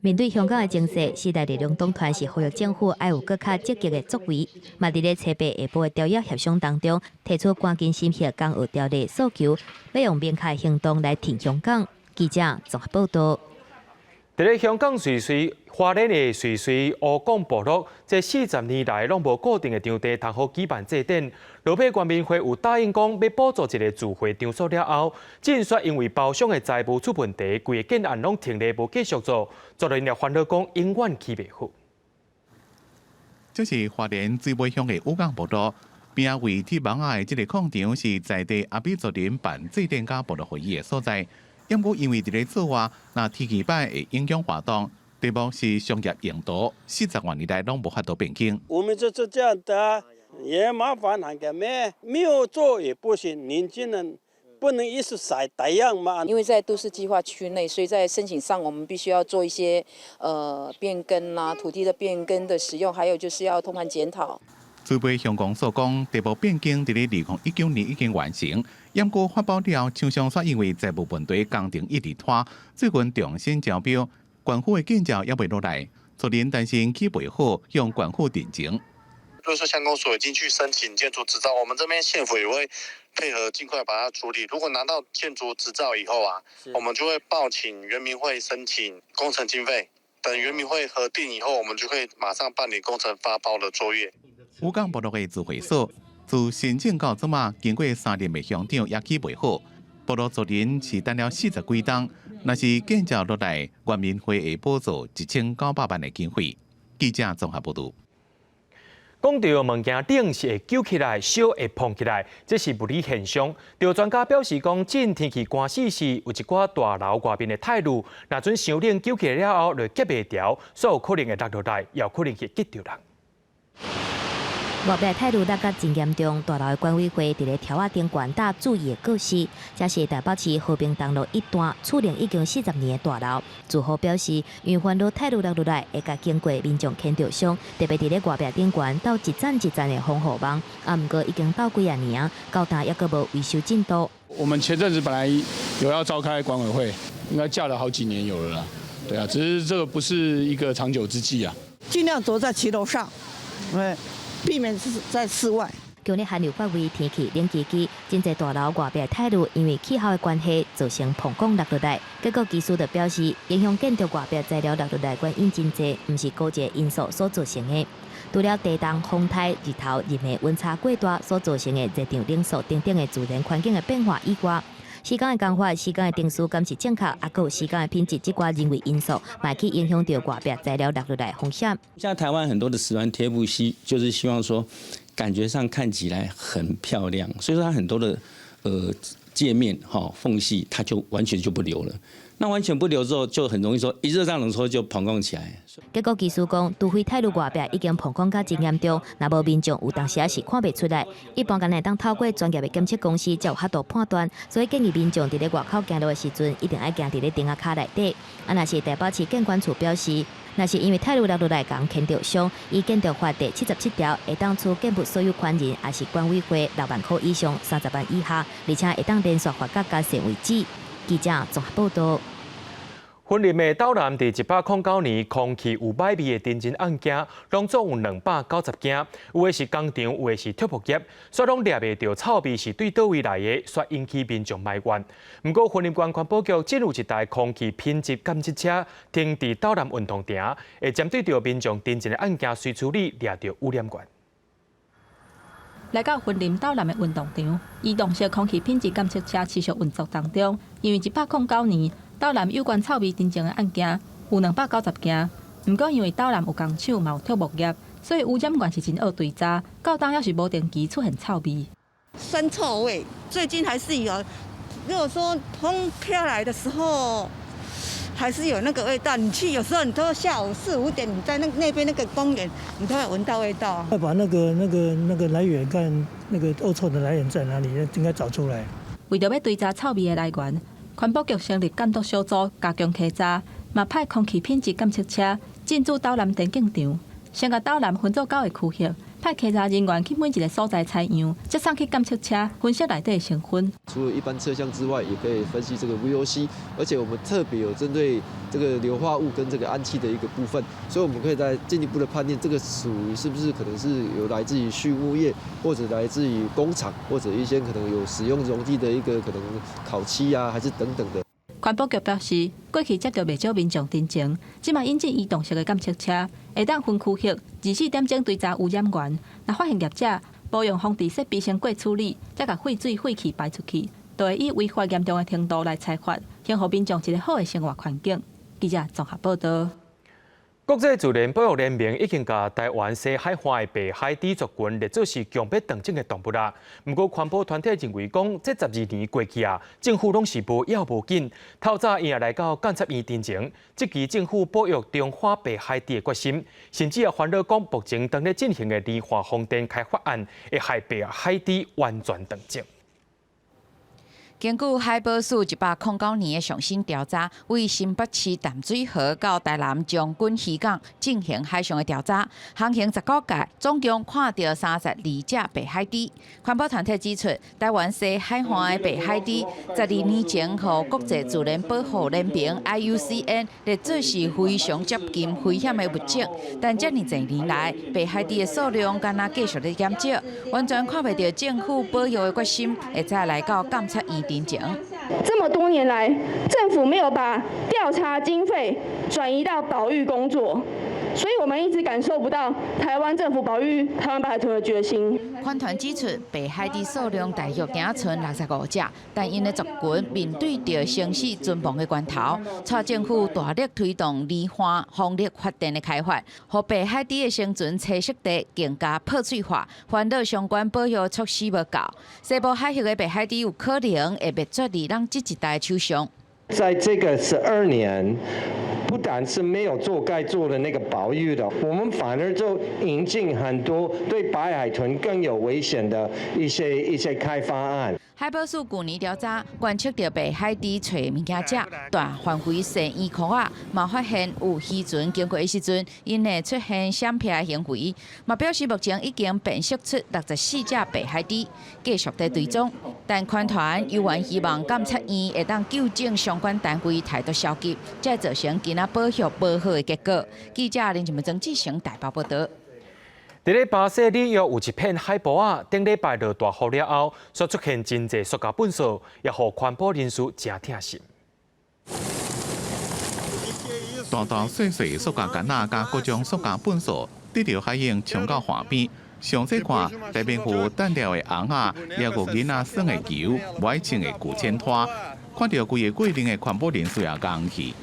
Speaker 7: 面對香港的情勢，時代力量黨團是呼籲政府愛有閣較積極的作為，嘛佇咧初八下晡的條約協商當中，提出趕緊審核港澳條例訴求，欲用明確行動來挺香港。記者綜合報道。
Speaker 1: 佇咧香港瑞穗花蓮的瑞穗烏港部落，這40年來攏無固定的場地，通好舉辦祭典。落尾原民會有答應講，欲補助一个聚會場所了後，進煞因為包商的財務出問題，規个建案攏停咧，無繼續做，族人也煩惱講永遠起袂好。
Speaker 13: 這是花蓮水尾鄉的五港部落，邊仔圍鐵網仔的這个空場是在地阿美族人辦祭典佮部落會議的所在。毋過因為佇咧做活，若天氣歹會影響活動，題目是商業用途，40外年來攏無法度變更。
Speaker 7: 我們就是這樣的，也麻煩很個咩？沒有做也不行，年輕人不能一直曬太陽嘛。
Speaker 6: 因為在都市計劃區內，所以在申請上，我們必須要做一些變更啦，土地的變更的使用，還有就是要通盤檢討。
Speaker 13: 水尾鄉公所講，地目變更佇咧2019年已經完成，毋過發包了後，廠商煞因為財務問題工程一直拖，最近重新招標，縣府的建照猶未落來，族人擔心起袂好，向縣府陳情。
Speaker 8: 就是說鄉公所已經去申請建築執照，我們這邊縣府也會配合盡快把它處理。如果拿到建築執照以後啊，我們就會報請原民會申請工程經費，等原民會核定以後，我們就可以馬上辦理工程發包的作業。
Speaker 13: 五港部落的聚會所自申請到這馬，經過三任的鄉長也起袂好。部落族人是等了40幾冬，若是建照落來，原民會會補助1900萬的經費。記者綜合報導。
Speaker 1: 講到物件冷是會揪起來，燒會膨起來，這是物理現象。著專家表示講，這陣天氣寒死時，有一寡大樓外面的鐵路，若陣傷冷揪起來了後，就夾袂牢，所以有可能會落落來，也有可能會擊著人。
Speaker 7: 外壁鐵路落甲真嚴重，大樓的管委會佇咧柱仔頂懸貼注意的告示。這是台北市和平東路一段厝齡已經40年的大樓。住戶表示，因為煩惱鐵路落落來會共經過民眾牽著傷，特別佇咧外壁頂懸鬥一層一層的防護網，啊，毋過已經鬥幾仔年啊，到今猶閣無維修進度。
Speaker 9: 我們前陣子本來有要召開管委會，應該叫了好幾年有了啦。對啊，只是這個不是一個長久之計啊。
Speaker 17: 盡量躲在騎樓上，對。避免是在室外。
Speaker 7: 強烈寒流發威，天氣冷吱吱，真濟大樓外壁鐵路因為氣候的關係造成膨鋼落落來。結果技師就表示，影響建築外壁材料落落來原因真濟，毋是孤一个因素所造成的。除了地動、風颱、日頭、日暝溫差過大所造成的熱脹冷縮等等的自然環境的變化以外，施工的工法、施工的程序敢是正確，啊，閣有施工的品質，這寡人為因素，嘛會去影響著外壁材料落落來風險。
Speaker 10: 現在台灣很多的瓷磚貼布希，就是希望說感覺上看起來很漂亮，所以說它很多的界面哈縫隙，它就完全就不留了。那完全不留之後，就很容易說一熱脹冷縮就膨脹起來。
Speaker 7: 結果技師講，除非鐵路外壁已經膨脹甲真嚴重，若無民眾有當時也是看袂出來。一般敢若會當透過專業的檢測公司才有法度判斷，所以建議民眾佇咧外口行路的時陣，一定愛行佇咧釘仔跤內底。啊，若是台北市建管處表示，若是因為鐵路落落來共牽著傷，依建築法第77條，會當處建物所有權人，抑是管委會6萬箍以上30萬以下，而且會當連續罰到加稅為止。記者綜合報道。
Speaker 1: 雲林的斗南佇109年空氣有歹味的陳真案件，攏總有290件，有的是工廠，有的是畜牧業，煞攏掠袂著臭味是對佗位來的，煞引起民眾埋怨。毋過雲林縣環保局真有一台空氣品質監測車停佇斗南運動場，會針對著民眾陳真的案件隨處理掠著污染源。
Speaker 12: 來到雲林斗南的運動場，移動式空氣品質監測車持續運作當中。因為109年斗南有關臭味陳情的案件有290件，毋過因為斗南有工廠，嘛有畜牧業，所以污染源是真惡追查。到今猶是無定期出現臭味。
Speaker 15: 酸臭味，最近還是有。如果說風飄來的時候，還是有那個味道。你去有時候你都下午四五點，你在那邊那個公園，你都會聞到味道。
Speaker 16: 要把那個來源，看那個惡臭的來源在哪裡，應該找出來。
Speaker 12: 為著欲追查臭味的來源，環保局成立監督小組，加強稽查，嘛派空氣品質監測車進駐斗南田徑場，先共斗南分做九個區域，派稽查人員去每一個所在採樣，再送去監測車分析內底的成分。
Speaker 18: 除了一般車廂之外，也可以分析這個 VOC，而且我們特別有針對這個硫化物跟這個氨氣的一個部分，所以我們可以再進一步的判定這個屬於是不是可能是有來自於畜牧業，或者來自於工廠，或者一些可能有使用溶劑的一個可能烤漆啊，還是等等的。
Speaker 12: 環保局表示，過去接到袂少民眾陳情，這馬引進移動式的監測車，會當分區域24點鐘追查污染源。若發現業者無用防治設備先過處理，才共廢水廢氣排出去，就會以違法嚴重的程度來裁罰，先予民眾一個好的生活環境。記者綜合報道。
Speaker 1: 國際自然保育聯盟已經共台灣西海岸的白海豬族群列做是強迫斷種的動物啦。毋過環保團體認為講，這12年過去啊，政府攏是無要無緊。透早伊也來到監察院陳情，質疑政府保育中華白海豬的決心，甚至也煩惱講，目前當咧進行的離岸風電開發案，會害白海豬完全斷種。
Speaker 25: 根據海保署109年的上新調查，對新北市淡水河到台南將軍漁港進行海上的調查，航行19屆，總共看著32隻白海豬。環保團體指出，台灣西海岸的白海豬，12年前予國際自然保護聯盟 IUCN 列做是非常接近危險的物種，但這爾濟年來，白海豬的數量敢若繼續咧減少，完全看袂著政府保育的決心，會再來到監察院。
Speaker 27: 這麼多年來，政府沒有把調查經費轉移到保育工作，所以我們一直感受不到台灣政府保育台灣白海豚的決心。
Speaker 25: 環團指出，白海豬數量大約僅賰65隻，但𪜶的族群面對著生死存亡的關頭，蔡政府大力推動離岸風力發電的開發，予白海豬的生存棲息地更加破碎化，煩惱相關保育措施無夠，西部海域的白海豬有可能會滅絕佇咱這一代手上。
Speaker 28: 在這個12年，不但是沒有做該做的那個保育的，我們反而就引進很多對白海豚更有危險的一些開發案。
Speaker 25: 海保署舊年調查，觀測著白海豬揣物件食，大範圍踅圓箍仔，嘛發現有漁船經過的時陣，𪜶會出現閃避的行為，嘛表示目前已經辨識出64隻白海豬，繼續佇追蹤。但環團猶原希望監察院會當糾正相關單位態度消極，才會造成今仔保育無好的結果。記者林靜文、曾志成台北報道。
Speaker 1: 佇咧巴西里約有一片海埔仔，頂禮拜落大雨了後，煞出現真濟塑膠糞埽，也予環保人士誠疼心。
Speaker 13: 大大細細塑膠桿仔佮各種塑膠糞埽，滴著海湧衝到岸邊。詳細看，內面有單調的尪仔，也有囡仔耍的球，無愛穿的舊淺拖，看著規个過程的環保人士也講起。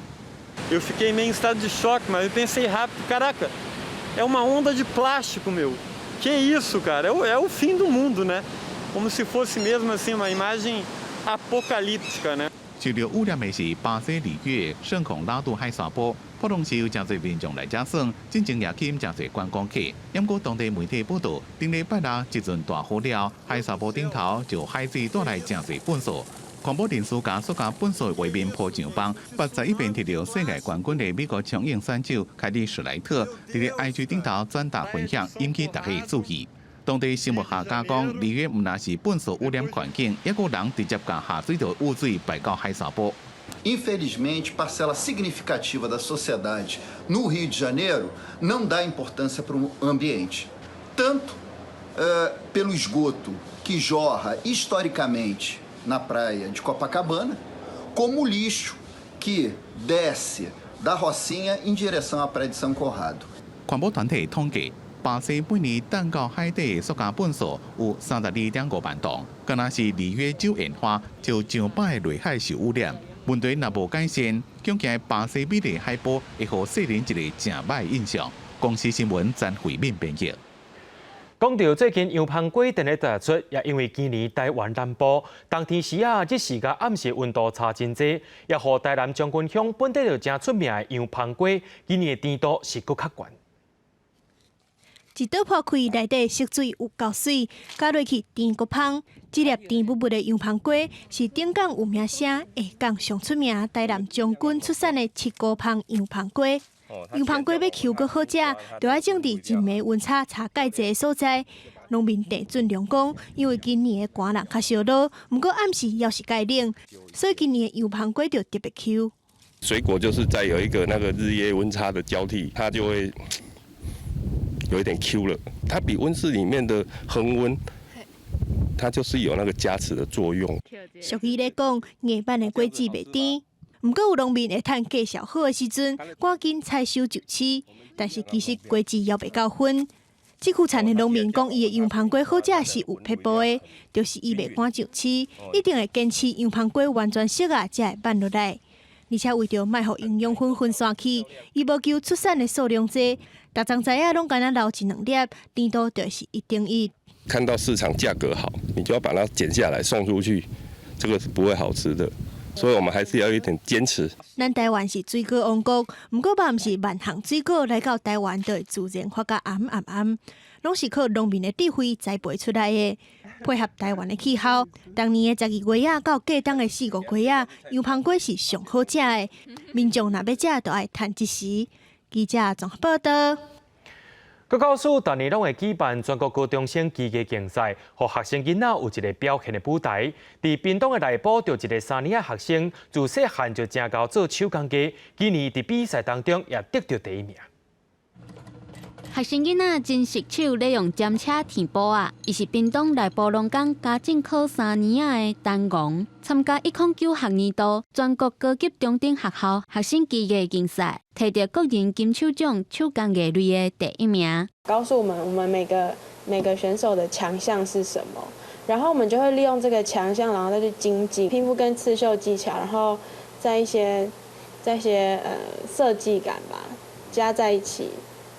Speaker 11: Eu fiquei meio em estado de choque, mas eu pensei rápido, caraca, é uma onda de plástico, meu. Que isso, cara? É o fim do mundo, né? Como se fosse mesmo assim uma imagem apocalíptica, né?
Speaker 13: 受著污染的是巴西里約聖孔拉杜海沙埔，普通時有誠濟民眾來遮耍，進前也吸引誠濟觀光客。毋過當地媒體報道，頂禮拜六一陣大雨了，海沙埔頂頭就海水帶來誠濟糞埽。環保人士共塑膠糞埽畫面鋪上網，81遍摕著世界冠軍的美國長泳選手凱利史萊特，佇咧 IG 頂頭轉達分享，引起大家注意。當地生物學家講，里約毋但是糞埽污染環境，抑閣有人直接共下水道污水排到海沙埔。
Speaker 14: Infelizmente, parcela significativa da sociedade no Rio de Janeiro não dá importância para o ambiente, tanto pelo esgoto que jorra historicamente na praia de Copacabana, como o lixo que desce da Rocinha em direção à praia de São Conrado.
Speaker 13: 環保團體統計，巴西每年擲到海底的塑膠糞埽有32.5萬噸，敢若是里約州鹽花就上百个內海受污染。問題若無改善，恐驚巴西美麗海埔會予世人一个誠䆀印象。公視新聞曾慧敏編譯。
Speaker 1: 講著最近油芳粿定咧突出，也因為今年台灣南部冬天時啊，日時佮暗時溫度差真濟，也予台南將軍鄉本底就誠出名的油芳粿，今年的甜度是閣較懸。
Speaker 19: 一刀破開，內底色水有夠媠，咬落去甜閣芳。這粒甜滗滗的油芳粿是頂港有名聲，下港上出名台南將軍出產的七股芳油芳粿。油芳粿欲 Q 閣好食，就愛種佇日暝溫差差蓋濟的所在。農民鄭俊良講，因為今年的寒冷較少落，毋過暗時猶是蓋冷，所以今年的油芳粿就特別 Q。
Speaker 20: 水果就是在有一個那個日夜溫差的交替，它就會有一點 Q 了。它比溫室裡面的恆溫，它就是有那個加持的作用。
Speaker 19: 俗語咧講，硬板的果子袂甜。毋過有農民會趁價數好的時陣，趕緊採收就市，但是其實果子猶未夠薰。這區田的農民講，伊的油芳粿好食是有撇步的，就是伊袂趕上市，一定會堅持油芳粿完全熟啊，才會挽落來。而且為著莫予營養分分散去，伊無求出產的數量濟，逐欉知影攏干焦留一兩粒，甜度就是一等一。
Speaker 20: 看到市場價格好，你就要把它剪下來送出去，這個是不會好吃的。所以我們還是要有一點堅持。
Speaker 19: 咱台灣是水果王國，毋過嘛毋是萬項水果來到台灣就會自然發甲絚絚絚，攏是靠農民的智慧栽培出來的。配合台灣的氣候，當年的12月仔到過冬的四五月仔，油芳粿是上好食的。民眾若欲食，就愛趁這時。記者綜合報道。
Speaker 1: 國教署逐年攏會舉辦全國高中生機藝競賽，予學生囡仔有一个表現的舞台。佇屏東的內埔，就一个三年仔學生，自細漢就誠𠢕做手工藝，今年佇比賽當中也得著第一名。
Speaker 21: 學生囡仔真熟手，咧用針車填布仔。伊是屏東內埔農工家政科三年仔的陳昴，參加109學年度全國高級中等學校學生機藝競賽，摕著個人金手獎手工藝類的第一名。
Speaker 22: 告訴我們，我們每個選手的強項是什麼，然後我們就會利用這個強項，然後再去精進拼布跟刺繡技巧，然後在一些設計感吧，加在一起。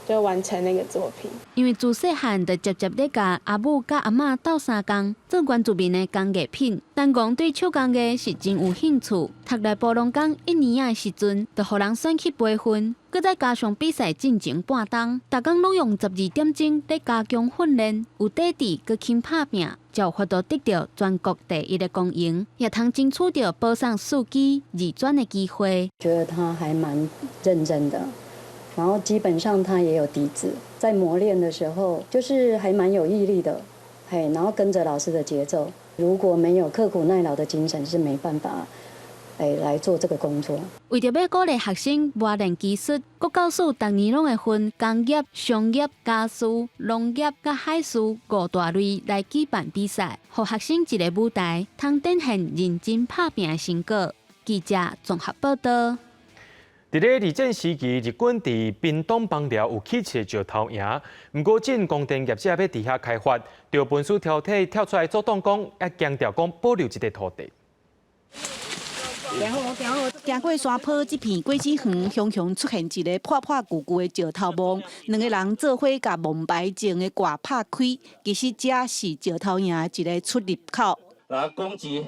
Speaker 22: 就完成那個作品。
Speaker 21: 因為自細漢就直接咧共阿母佮阿嬤鬥相共做原住民的工藝品，陳昴對手工藝是真有興趣。讀內埔農工一年仔的時陣，就予人選去培訓，閣再加上比賽進前半冬，逐工攏用12點鐘咧加強訓練，有底志閣肯拍拚，才有法度得著全國第一的光榮，也通爭取著保送四基二專的機會。
Speaker 23: 覺得他還蠻認真的。然後基本上他也有底子，在磨練的時候就是還蠻有毅力的，嘿，然後跟着老師的節奏。如果沒有刻苦耐勞的精神，是沒辦法，哎，來做這個工作。
Speaker 21: 為著欲鼓勵學生磨練技術，國教署逐年攏會分工業、商業、家私、農業佮海事五大類來舉辦比賽，予學生一个舞台，通展現認真拍拚的成果。記者綜合報道。
Speaker 1: 佇咧二戰時期，日軍佇屏東枋寮有起一个石頭營，毋過這光電業者欲佇遐開發，著文史團體跳出來阻擋講，也強調講保留這个土地。
Speaker 2: 行過山坡這片果子園，雄雄出現一个破破舊舊的石頭墓，兩个人做伙共墓牌前的蓋拍開，其實這是石頭營的一个出入口。
Speaker 3: 來攻擊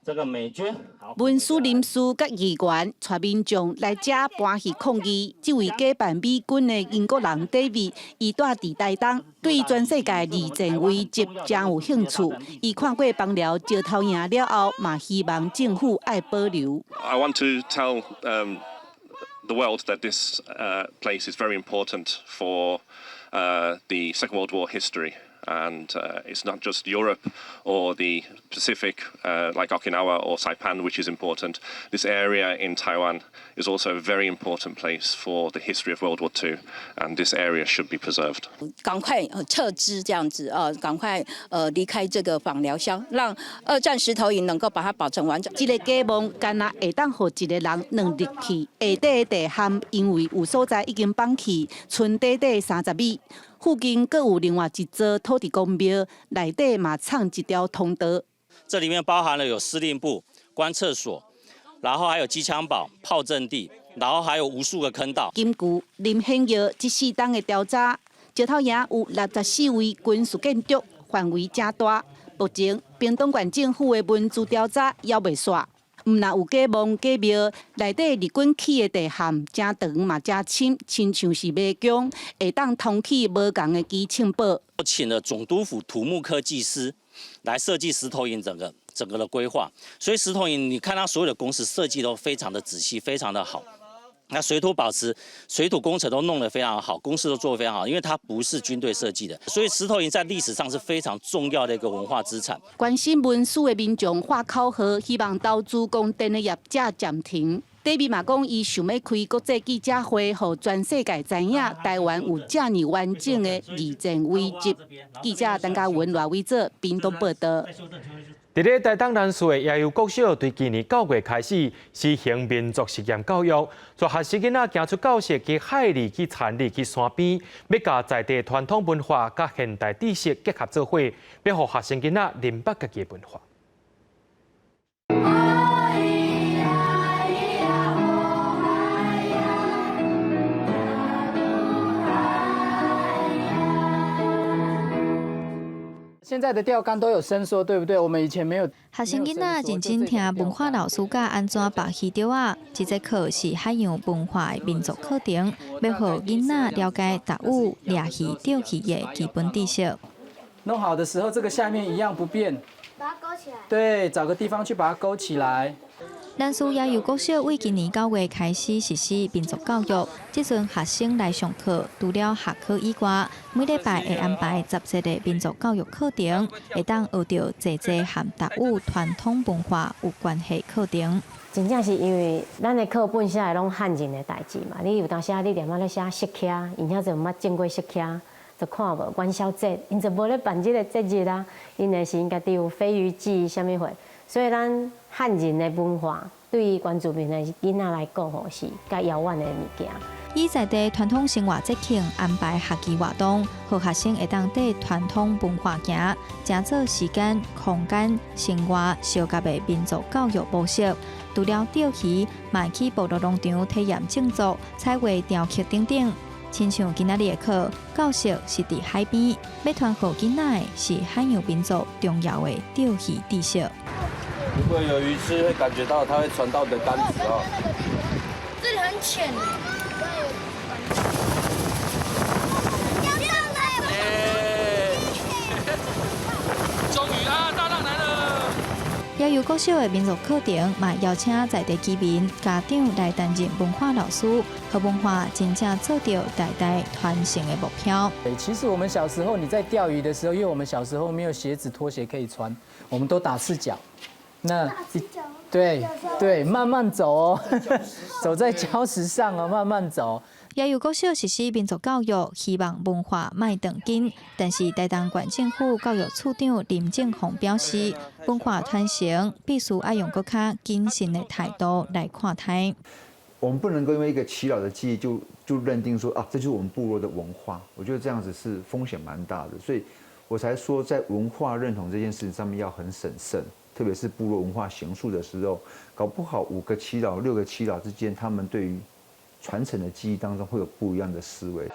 Speaker 3: 這個美軍。
Speaker 2: 文史人士佮議員帶民眾來遮搬戲抗議。這位假扮美軍的英國人 David，伊蹛佇台東，對全世界二戰遺跡誠有興趣。伊看過枋寮石頭營了後，嘛希望政府愛保留。
Speaker 20: I want to tell the world that this place is very important for the Second World War history. And it's not just Europe or the Pacific, like Okinawa or Saipan, which is important. This area in Taiwan is also a very important place for the history of World War II, and this area should be preserved.
Speaker 4: 趕快撤資，這樣子啊，趕快離開這個枋寮鄉，讓二戰石頭營能夠把它保存完整。
Speaker 2: 這个假墓干焦會當予一个人鑽入去，下底的地坎因為有所在已經崩去，賰短短30米。附近閣有另外一座土地公廟，內底嘛藏一條通道。
Speaker 3: 這裡面包含了有司令部、觀測所，然後還有機槍堡、炮陣地，然後還有無數個坑道。
Speaker 2: 根據林顯耀這四冬的調查，石頭營有64位軍事建築，範圍誠大。目前屏東縣政府的文資調查猶未煞。毋但有假墓假廟，內底日軍起的地陷誠長嘛誠深，親像是迷宮，會當通去無仝的基慶堡。
Speaker 3: 我請了總督府土木科技師來設計石頭營整個的規劃，所以石頭營你看它所有的工事設計都非常的仔細，非常的好。那水土保持、水土工程都弄得非常好，工事都做得非常好，因為它不是軍隊設計的，所以石頭營在歷史上是非常重要的一個文化資產。
Speaker 2: 關心文史的民眾喊口號，希望投資光電的業者暫停。David 嘛講，伊想欲開國際記者會，予全世界知影台灣有遮爾完整的二戰遺跡。記者陳嘉文、賴偉哲，屏東報道。
Speaker 1: 佇咧台東南勢的野游國小，對今年9月開始實行民族實驗教育，帶學生囡仔行出教室去海裡、去田裡、去山邊，欲共在地傳統文化佮現代知識結合做伙，欲予學生囡仔認捌家己的文化。
Speaker 5: 現在的釣竿都有伸縮，對不對？我們以前沒有。
Speaker 6: 學生囡仔認真聽文化老師教按怎縛魚釣仔。這節課是海洋文化的民族課程，欲予囡仔了解台語、掠魚、釣魚的基本知識。
Speaker 5: 弄好的時候，這個下面一樣不變。
Speaker 8: 把它勾起來。
Speaker 5: 對，找個地方去把它勾起來。
Speaker 6: 南勢野游國小對今年9月開始實施民族教育，這陣學生來上課，除了學科以外，每禮拜會安排10節的民族教育課程，會當學著濟濟和台語傳統文化有關係課程。
Speaker 24: 真正是因為咱的課本寫的攏漢人的代誌嘛，你有當時啊，你連仔咧寫釋迦，𪜶遐濟毋捌見過釋迦，就看無元宵節，𪜶就無咧辦這個節日啊，𪜶的是𪜶家己有飛魚季啥物貨，所以咱漢人的文化對原住民的囡仔來講吼，是較遙遠的物件。
Speaker 6: 以在地傳統生活節慶安排學期活動，予學生會當綴傳統文化行，成做時間、空間、生活相合的民族教育模式。除了釣魚，嘛會去部落農場體驗種作、彩畫、雕刻等等。親像今仔日的課，教室是佇海邊，欲傳予囡仔的是海洋民族重要的釣魚知識。
Speaker 26: 如果有魚吃，會感覺到它會傳到你的竿子哦。
Speaker 8: 這裡很淺。
Speaker 29: 終於啊，大浪來了！
Speaker 6: 野游國小的民族課程，嘛邀請在地居民、家長來擔任文化老師，予文化真正做著代代傳承的目標。
Speaker 5: 其實我們小時候你在釣魚的時候，因為我們小時候沒有鞋子、拖鞋可以穿，我們都打赤腳。那對對，慢慢走哦，走在礁石上哦，慢慢走。
Speaker 6: 野游國小實施民族教育，希望文化莫斷根。但是台東縣政府教育處長林正宏表示，文化傳承必須愛用閣較謹慎的態度來看待。
Speaker 7: 我們不能夠因為一個耆老的記憶就認定說啊，這就是我們部落的文化。我覺得這樣子是風險蠻大的，所以我才說在文化認同這件事情上面要很審慎，特別是部落文化形塑的時候，搞不好五個耆老、六個耆老之間，他們對於傳承的記憶當中會有不一樣的思維。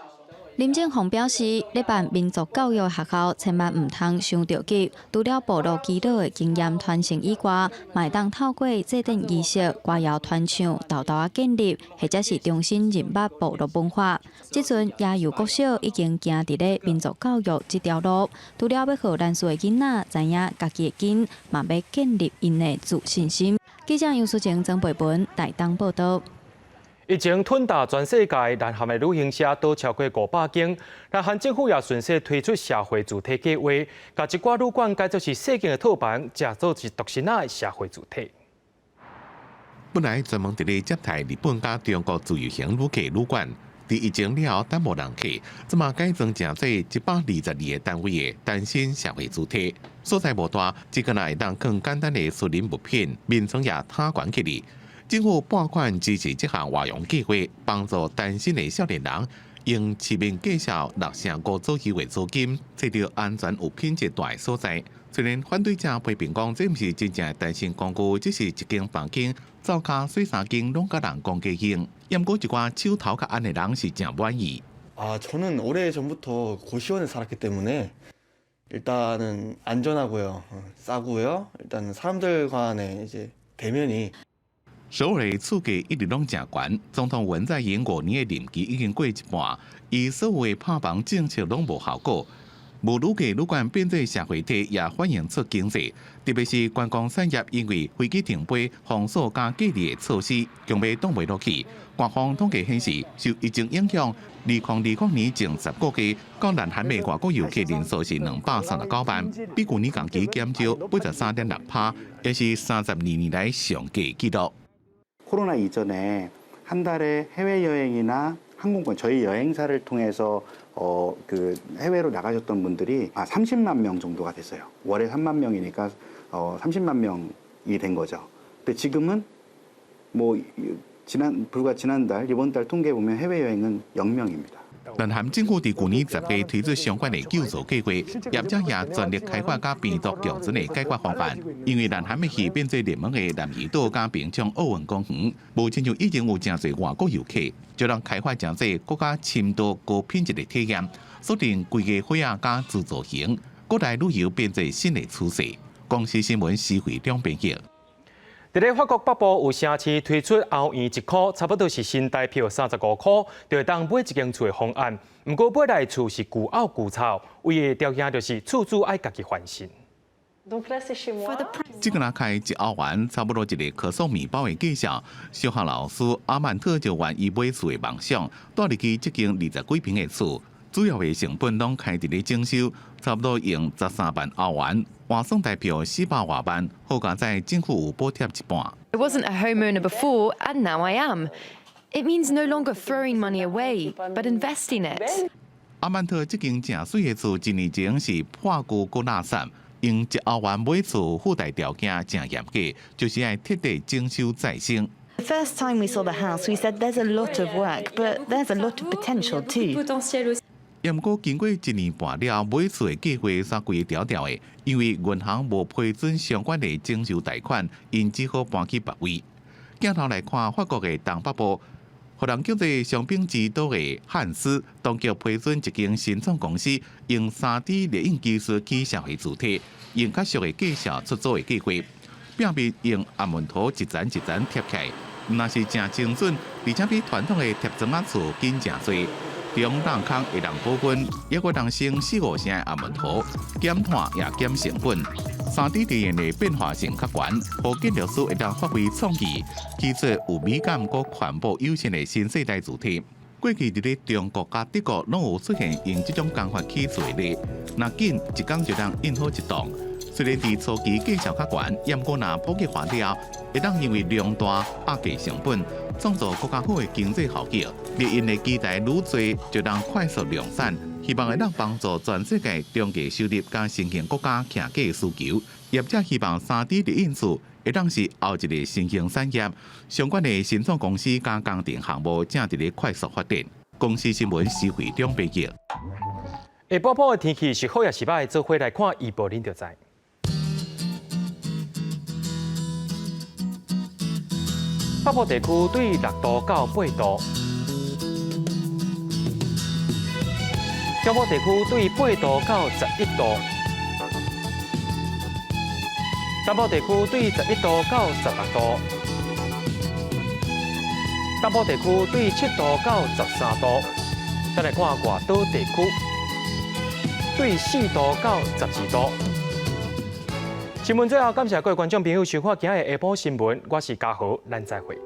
Speaker 6: 林正宏表示，咧辦民族教育學校，千萬毋通傷著急。除了部落耆老的經驗傳承以外，嘛會當透過祭典儀式、歌謠傳唱、豆豆仔建立，或者是重新認捌部落文化。這陣野遊國小已經行佇咧民族教育這條路，除了欲予蘭嶼的囡仔知影家己的根，嘛欲建立𪜶的自信心。記者楊淑晴、曾培文台東報道。
Speaker 1: 疫情吞打全世界，南韓的旅行社倒超過500間。南韓政府也順勢推出社會住宅計劃，共一寡旅館改做是細間的套房，食做是獨身仔的社會住宅。
Speaker 13: 本來專門佇咧接待日本佮中國自由行旅客旅館，佇疫情了後等無人客，這馬改裝成做122個單位的單身社會住宅，所在無大，只敢若會當放簡單的私人物品，眠床也攤懸起來。政府撥款支持這項外傭計劃，幫助單身的少年人用市面價數6成5左右的租金，揣著安全有品質蹛的所在。雖然反對者批評講，這毋是真正的單身公寓，只是一間房間，灶跤洗衫間攏共人公家用。毋過一寡手頭較按的人是誠滿意。
Speaker 9: 아 저는 오래전부터 고시원에 살았기 때문에 일단은 안전하고요, 싸고요. 일단 사람들 간의 이제 대면이
Speaker 13: 首爾的厝價一直攏誠懸，總統文在寅5年的任期已經過一半，伊所有的拍房政策攏無效果。無旅客旅館變做社會體，也反映出經濟，特別是觀光產業，因為飛機停飛、封鎖佮隔離的措施，強欲擋袂落去。官方統計顯示，受疫情影響，2020年前10個月，到南韓的外國遊客人數是239萬，比舊年同期減少83.6%，也是32年來上低紀錄。
Speaker 10: 코로나 이전에 한 달에 해외여행이나 항공권 저희 여행사를 통해서 그 해외로 나가셨던 분들이 아 30만 명 정도가 됐어요. 월에 3만 명이니까 30만 명이 된 거죠. 근데 지금은 뭐 지난 불과 지난달 이번 달 통계 보면 해외여행은 0명입니다.
Speaker 13: 南韓政府佇舊年10月推出相關的救助計劃，業者也全力開發佮病毒共存的解決方案。因為南韓欲去變做熱門的南怡島佮平昌奧運公園，無親像以前有誠濟外國遊客，就讓開發誠濟閣較深度高品質的體驗，鎖定規家伙仔佮自助行，國內旅遊變做新的趨勢。公視新聞施惠兩編譯。
Speaker 1: 佇咧法國北部有城市推出歐元1箍，差不多是新台票35箍，就會當買一間厝的方案。毋過買來厝是舊漚舊臭，唯一的條件就是厝主愛家己翻新。
Speaker 13: 這个若開1歐元，差不多一个可頌麵包的價數。小學老師阿曼特就圓伊買厝的夢想，蹛入去這間20幾坪的厝，主要的成本攏開佇咧整修，差不多用13萬歐元，換算台票400外萬，好佳哉政府有補貼一半。
Speaker 12: I wasn't a homeowner before, and now I am. It means no longer throwing money away, but investing it.
Speaker 13: 阿曼特這間誠媠的厝，一年前是破舊閣垃圾。用1歐元買厝，附帶條件誠嚴格，就是愛徹底整修再生。
Speaker 15: The first time we saw the house, we said there's a lot of work, but there's a lot of potential too.
Speaker 13: 毋過經過一年半了，買厝的計劃煞規個調調的，因為銀行無批准相關的整修貸款，𪜶只好搬去別位。鏡頭來看法國的東北部，予人叫做香檳之島的漢斯，當局批准一間新創公司用3D 列印技術起社會住宅，用較俗的價數出租的計劃，表面用紅毛塗一層一層貼起來，毋但是誠精準，而且比傳統的貼磚仔厝緊誠濟。中冷空會當保溫，抑閣當省四五成的紅毛塗，減碳也減成本。3D 列印的變化性較懸，予建築師會當發揮創意，起出有美感閣環保友善的新世代住宅。過去佇咧中國佮德國攏有出現用這種工法起厝的例，若緊一工就當印好一棟。雖然佇初期價數較懸，毋過若普及化了，會當因為量大壓低成本，創造閣較好的經濟效益。列印的機台愈濟，就當快速量產，希望會當幫助全世界中低收入佮新興國家徛家需求。業者希望3D列印術會當是後一个新興產業，相關的新創公司佮工程項目正佇咧快速發展。公視新聞施惠中報道。
Speaker 1: 下晡晡的天氣是好抑是䆀？做伙來看預報，恁就知。北部地區對6度到8度，中部地區對8度到11度，南部地區對11度到16度，東部地區對7度到13度。再來看外島地區，對4度到12度。新聞最後，感謝各位觀眾朋友收看今日下晡新聞，我是嘉豪，咱再會。